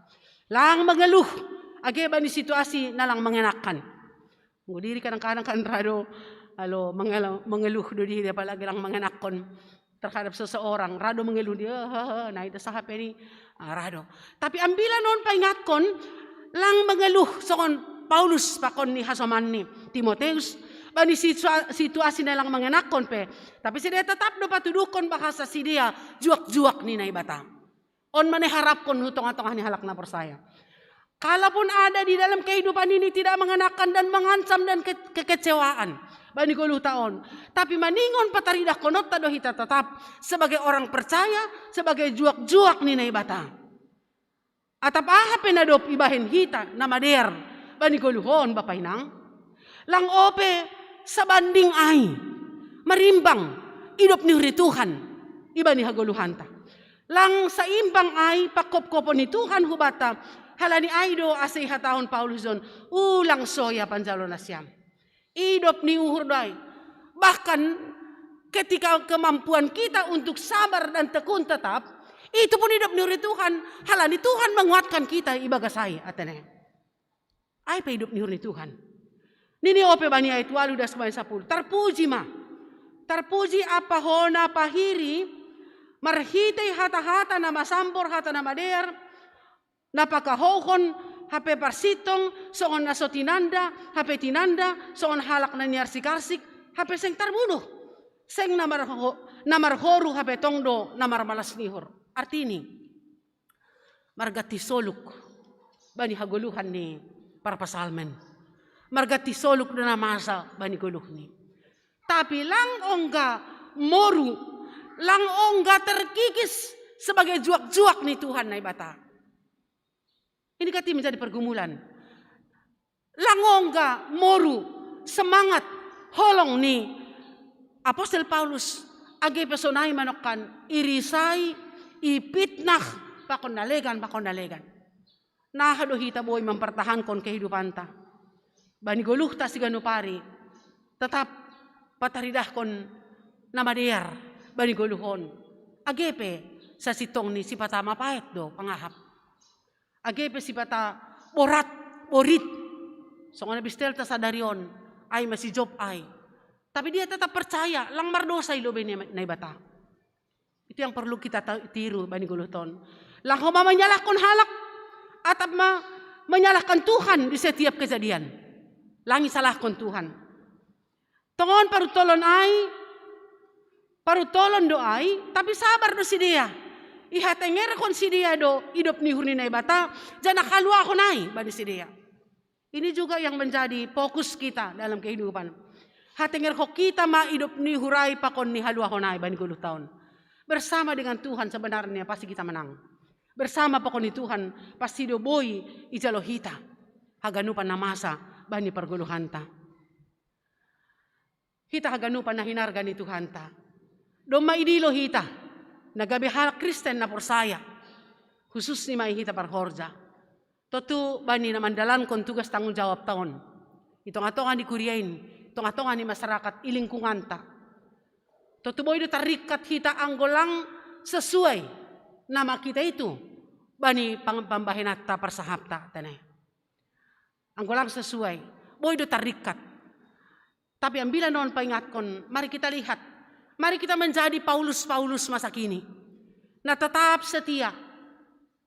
Lang mengeluh age bani situasi na lang mengenakan. Nggo diri kadang-kadang kan rado alo mengeluh do diri apalagi lang mengenakkon terhadap seseorang, rado mengeluh dia, hehe, nah itu sahape ni, ah, rado. Tapi ambilan on paingatkon lang mengeluh songon Paulus pakon ni hasomanni Timoteus bani situasi na lang mengenakkon pe, tapi sidea tetap do patuduhkon bahasa sidea juak-juak ni Naibata. On mane harapkon hu tongah-tongah ni halak na porsaya. Kalaupun ada di dalam kehidupan ini tidak mengenakan dan mengancam dan ke kekecewaan bani goluhta on, tapi maningon pataridahkononta do hita tetap sebagai orang percaya, sebagai juak-juak ni Naibata. Atap aha pe na dob ibahen hita na madear Bani goluhon, bapa inang. Lang ope sabanding ai, marimbang idop ni uhur ni Tuhan ibani hagoluhanta. Lang saimbang ai pakopkopon ni Tuhan hubata, halani ai do ase ihatahon Paulus jon, ulang soya panjalo nasiam. Idop ni uhur do ai. Bahkan ketika kemampuan kita untuk sabar dan tekun tetap, itu pun idop ni uhur ni Tuhan, halani Tuhan menguatkan kita ibagas ai, atene. Ai pe idop ni uhur ni Tuhan. Nini ope bani ayat walu das bani sapuluh. Tarpuji ma. Tarpuji apa hona pahiri, marhitei hata-hata na masambor, hata na madear, na pakahouhon hape parsintong, songon na so tinanda, hape tinanda, songon halak na niarsik-arsik, hape seng tarbunuh, seng na marho-, na marhoru, hape tong do na marmalas ni uhur. Artini, marganti soluk bani hagoluhan ni parpsalmen. Marganti soluk do na masa bani goluhni. Tapi lang ongga moru, lang ongga terkikis sebagai juak-juak ni Tuhan Naibata. Ini kan menjadi pergumulan. Lang ongga moru semangat holong ni apostel Paulus, age pe sonai manokkan, irisai, ipitnah, pakon na legan, pakon na legan. Naha do hita boi mempertahankon kehidupanta bani goluhta siganup ari, tetap pataridahkon na madear bani goluhon. Age pe sasintongni sipata mapaet do pangahap. Age pe sipata borat, borit. Songon epistelta sadari on, ai ma si Job ai. Tapi dia tetap percaya, lang mardosa i lobei ni Naibata. Itu yang perlu kita ta-, tiru bani goluhta on. Lang homa menyalahkan halak, atap ma menyalahkan Tuhan di setiap kejadian. Lang isalahkan Tuhan. Tongon paruntolon ai, paruntolon do ai, tapi sabar do sidea. Ihatengerhon sidea do idop ni uhur ni Naibata, janah haluahon ai bani sidea. Ini juga yang menjadi fokus kita dalam kehidupan. Hatengerhon hita ma idop ni uhur ai pakon ni haluahon ai bani goluhta on. Bersama dengan Tuhan sebenarnya pasti kita menang. Bersama pakon ni Tuhan pasti do boi ijalo hita haganupan na masa bani pargoluhanta. Hita haganupan na hinarga ni Tuhanta. Domma idilo hita, na gabe halak Kristen na porsaya, khususni ma i hita parhorja. Tontu bani na mandalankon tugas tanggung jawabta on, i tonga-tonga ni kuria in, tonga-tonga ni masyarakat, i lingkunganta. Tontu boi do tarringkat hita anggo lang sesuai nama kita itu bani pang-, pambahenanta, parsahapta, tene. Anggo lang sesuai, boi do tarringkat. Tapi ambilan on paingatkon, mari kita lihat. Mari kita menjadi Paulus-Paulus masa kini. Na tetap setia.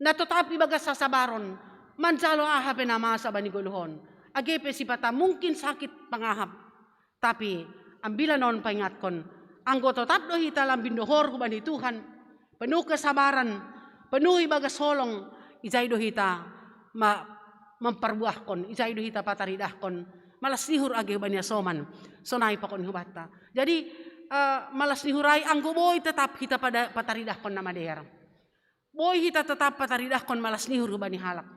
Na tetap ibagas hasabaron. Manjalo aha pe na masa bani goluhon. Age pe sipata mungkin sakit pangahap. Tapi ambilan on paingatkon. Anggo tetap do hita lambin dohor hubani Tuhan. Penuh kesabaran. Penuh ibagas holong. Ijai do hita ma-, memperbuahkon, ijai do hita pataridahkon malas ni uhur age bani asoman, sonai pakon hubanta. Jadi, eh, malas ni uhur ai anggo boi tetap hita pada pataridahkon na madear. Boi hita tetap pataridahkon malas ni uhur bani halak.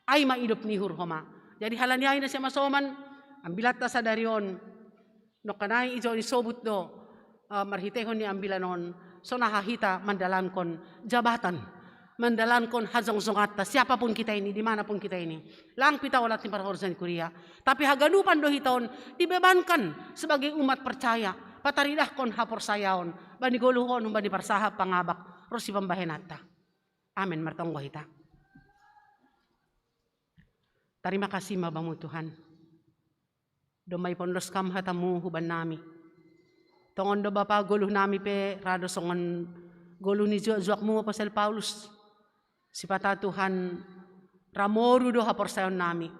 Ai ma idop ni uhur homa. Jadi halani ai nasiam asoman, ambilanta sadari on, nongkanai ijo ni sobut do, eh, marhiteihon ni ambilan on, sonaha hita mandalankon jabatan, mandalankon hajongjonganta, siapapun kita ini, dimanapun kita ini. Lang pita olat ni parhorja ni kuria. Tapi haganupan do hita on dibebankan sebagai umat percaya, pataridahkon haporsayaon bani goluhon, bani parsahap, pangabak, ro si pambahenanta. Amen. Martonggo hita. Tarima kasih ma Bamu Tuhan. Domma ipondos Kam hatamu hubannami. Tongon do Bapa, goluhnami pe ra do songon goluh ni juak-juakmu apostel Paulus. Sipata Tuhan, ra moru do haporsayaonnami.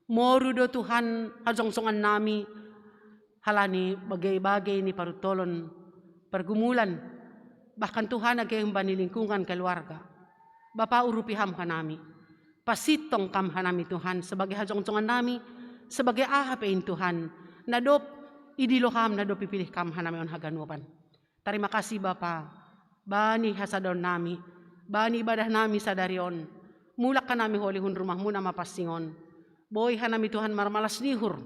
Moru do Tuhan hajongjongan nami, halani bagei-bagei ni paruntolon, pergumulan, bahkan Tuhan age humbani lingkungan keluarga. Bapa, urupi Ham hanami. Pasintong Kam hanami Tuhan, sebagai hajongjongan nami, sebagai aha pe in Tuhan, na dob idilo Ham, na dob ipilih Kam hanami on haganupan. Tarima kasih Bapa, bani hasadaon nami, bani ibadah nami sadari on, mulak hanami holi hun rumahmu na mapansing on. Boi hanami Tuhan marmalas ni uhur,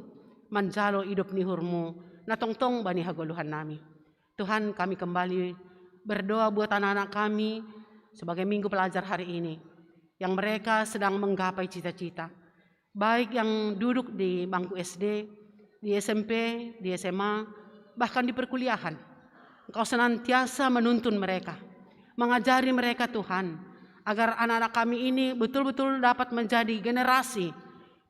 manjalo idop ni uhur-Mu na tongtong bani hagoluhan nami. Tuhan, kami kembali berdoa buat anak-anak kami sebagai minggu pelajar hari ini, yang mereka sedang menggapai cita-cita, baik yang duduk di bangku S D, di S M P, di S M A, bahkan di perkuliahan. Engkau senantiasa menuntun mereka, mengajari mereka, Tuhan, agar anak-anak kami ini betul-betul dapat menjadi generasi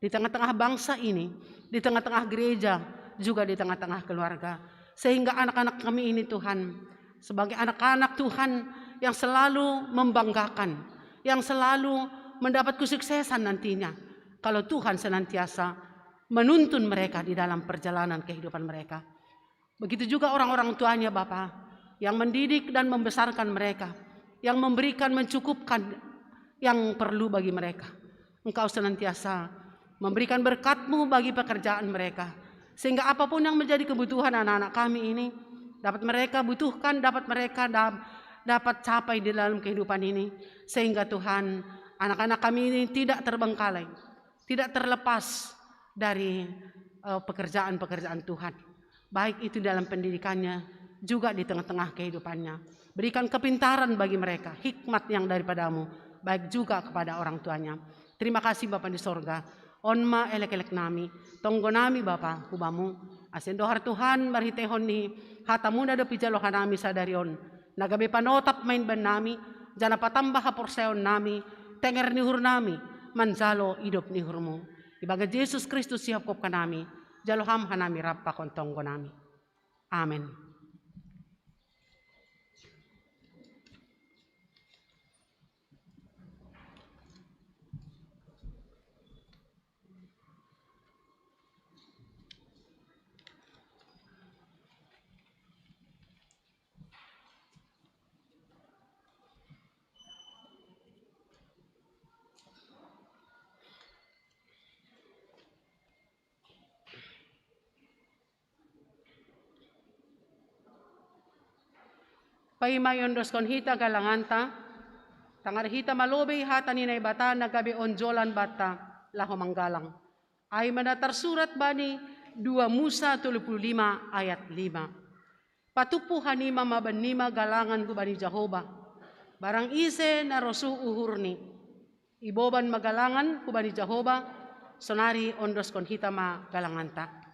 di tengah-tengah bangsa ini, di tengah-tengah gereja, juga di tengah-tengah keluarga. Sehingga anak-anak kami ini, Tuhan, sebagai anak-anak Tuhan yang selalu membanggakan, yang selalu mendapat kesuksesan nantinya, kalau Tuhan senantiasa menuntun mereka di dalam perjalanan kehidupan mereka. Begitu juga orang-orang tuanya, Bapa, yang mendidik dan membesarkan mereka, yang memberikan, mencukupkan yang perlu bagi mereka. Engkau senantiasa memberikan berkat-Mu bagi pekerjaan mereka, sehingga apapun yang menjadi kebutuhan anak-anak kami ini, dapat mereka butuhkan, dapat mereka da-, dapat capai di dalam kehidupan ini, sehingga, Tuhan, anak-anak kami ini tidak terbengkalai, tidak terlepas dari, eh, pekerjaan-pekerjaan Tuhan, baik itu dalam pendidikannya, juga di tengah-tengah kehidupannya. Berikan kepintaran bagi mereka, hikmat yang daripada-Mu, baik juga kepada orang tuanya. Terima kasih, Bapa di sorga. On ma elek-elek nami, tonggo nami, Bapa, hu Bamu. Ase ndohar, Tuhan, marhiteihon ni hata-Mu na dob ijalo hanami sadari on, na gabe panotap ma i bahen nami, janah patambah haporsayaon nami, tenger ni uhur nami, manjalo idop ni uhur-Mu. Ibagas Jesus Kristus, sihopkop hanami, jalo Ham hanami rap pakon tonggo nami. Amen. Paima iondoskon hita galanganta, tangar hita malobei hata ni Naibata na gabe onjolan banta laho manggalang. Ai ma na tarsurat bani dua Musa tolu puluh lima ayat lima: Patumpu hanima ma bannima galangan hubani Jahowa. Barang ise na rosuh uhurni, iboban ma galangan hubani Jahowa, sonari ondoskon hita ma galanganta.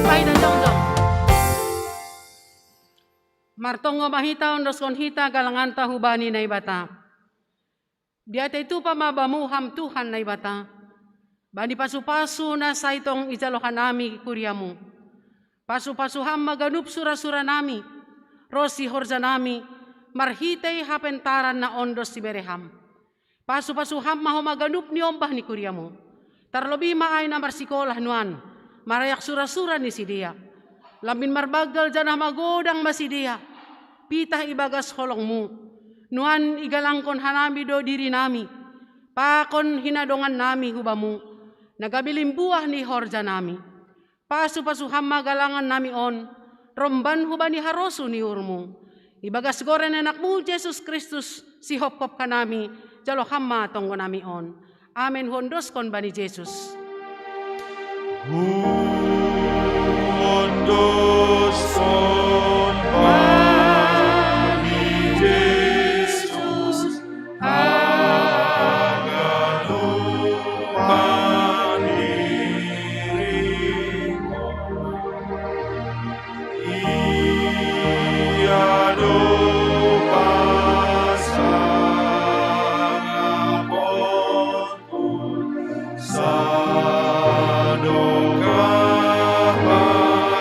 Paida jongjong. Martonggo ma hita, ondoskon hita galanganta hubani Naibata. Diatei tupa ma bamu Ham Tuhan Naibata, bani pasupasu na sai tong ijalo hanami kuriamu. Pasupasu Ham ma ganup surasuranami, ro sihorjanami, marhitei hapentaran na ondos sibere Ham. Pasupasu Ham ma homa ganup ni ombah ni kuriamu. Tarlobi ma ai na marsikolah nuan, marayak surasura ni sidea. Lambin marbanggal janah magodang ma sidea, pitah ibagas holongmu. Nuan igalangkon hanami do dirinami, pakon hinadongannami hu Bamu, na gabe limbuah ni horjanami. Pasupasu Ham ma galangannami on, romban hubani harosuh ni uhurmu. Ibagas goran ni AnakMu Jesus Kristus, sihopkop hanami, jalo Ham ma tonggonami on. Amen. Huondoskon bani Jesus. Huondoskon bani Jesus, haganupan diringku. Ia do pasangaponku, sadokah baingon.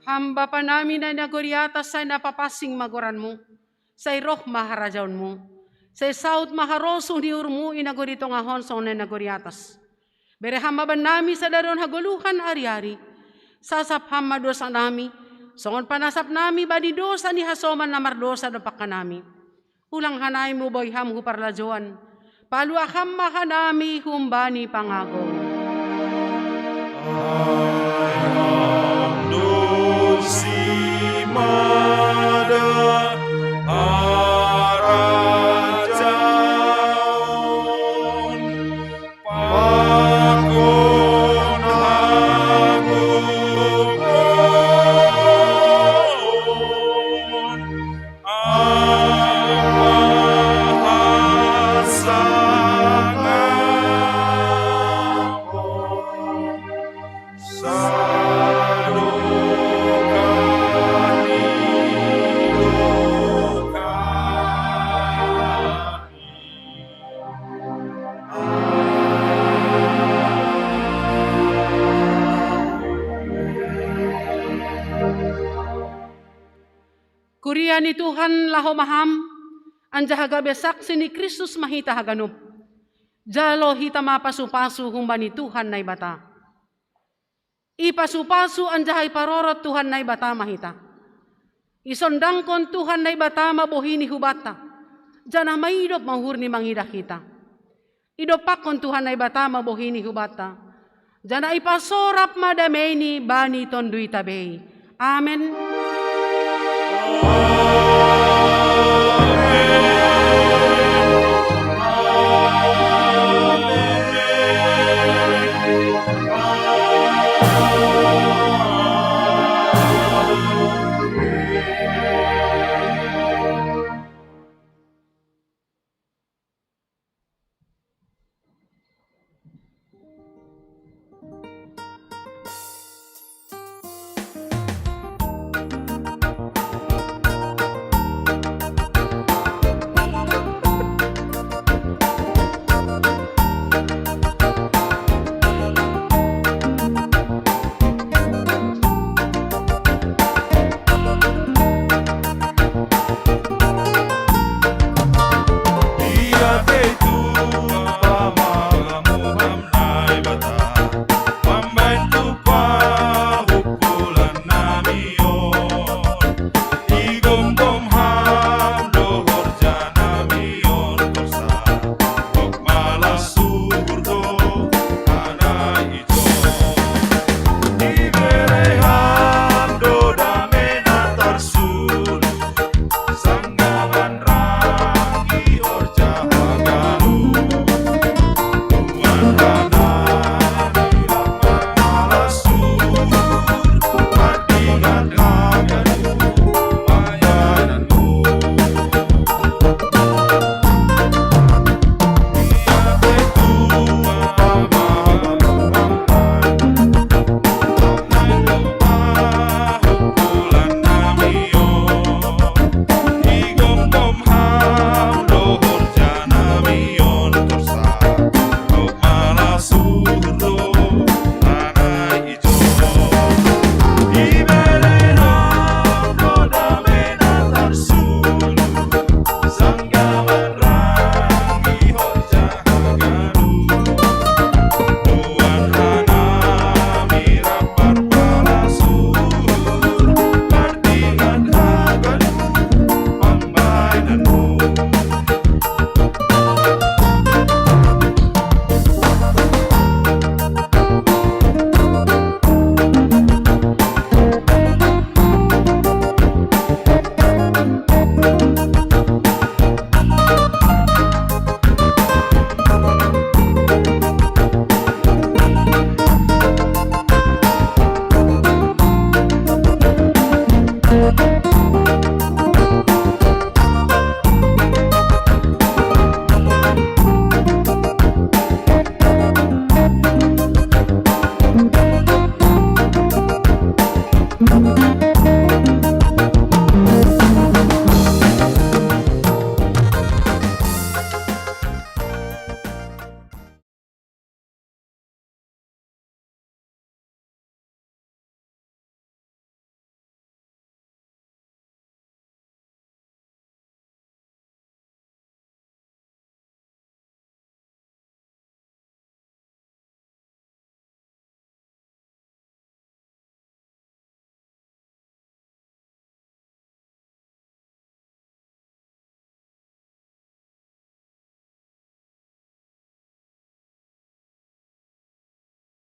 Ham Bapa nami na i nagori atas, sai na papansing ma goranMu, sai roh ma harajaonMu, sai saut ma harosuh ni uhurMu i nagori tongah on songon na i nagori atas. Bere Ham ma bannami sadari on hagoluhan ari-ari. Sasap Ham ma dosanami, songon panasapnami bani dosa ni hasoman na mardosa dompak hanami. Ulang hanami mamboi Ham hu parlajouan, palua Ham ma hanami humbani pangago. Ai Ham do simada harajaon, pakon hagogoon, ampa hasangapon, sadokah ni dokahni. Kuria ni Tuhan, laho ma Ham, anjaha gabe saksi ni Kristus ma hita haganup. Jalo hita ma pasupasu humbani Tuhan Naibata. Ipasupasu anjaha iparorot Tuhan Naibata ma hita. Isondangkon Tuhan Naibata ma bohi-Ni hubanta, janah maidop ma uhur-Ni mangidah hita. Idompakkon Tuhan Naibata ma bohi-Ni hubanta, janah ipasorap ma damei-Ni bani tonduyta bei. Amen.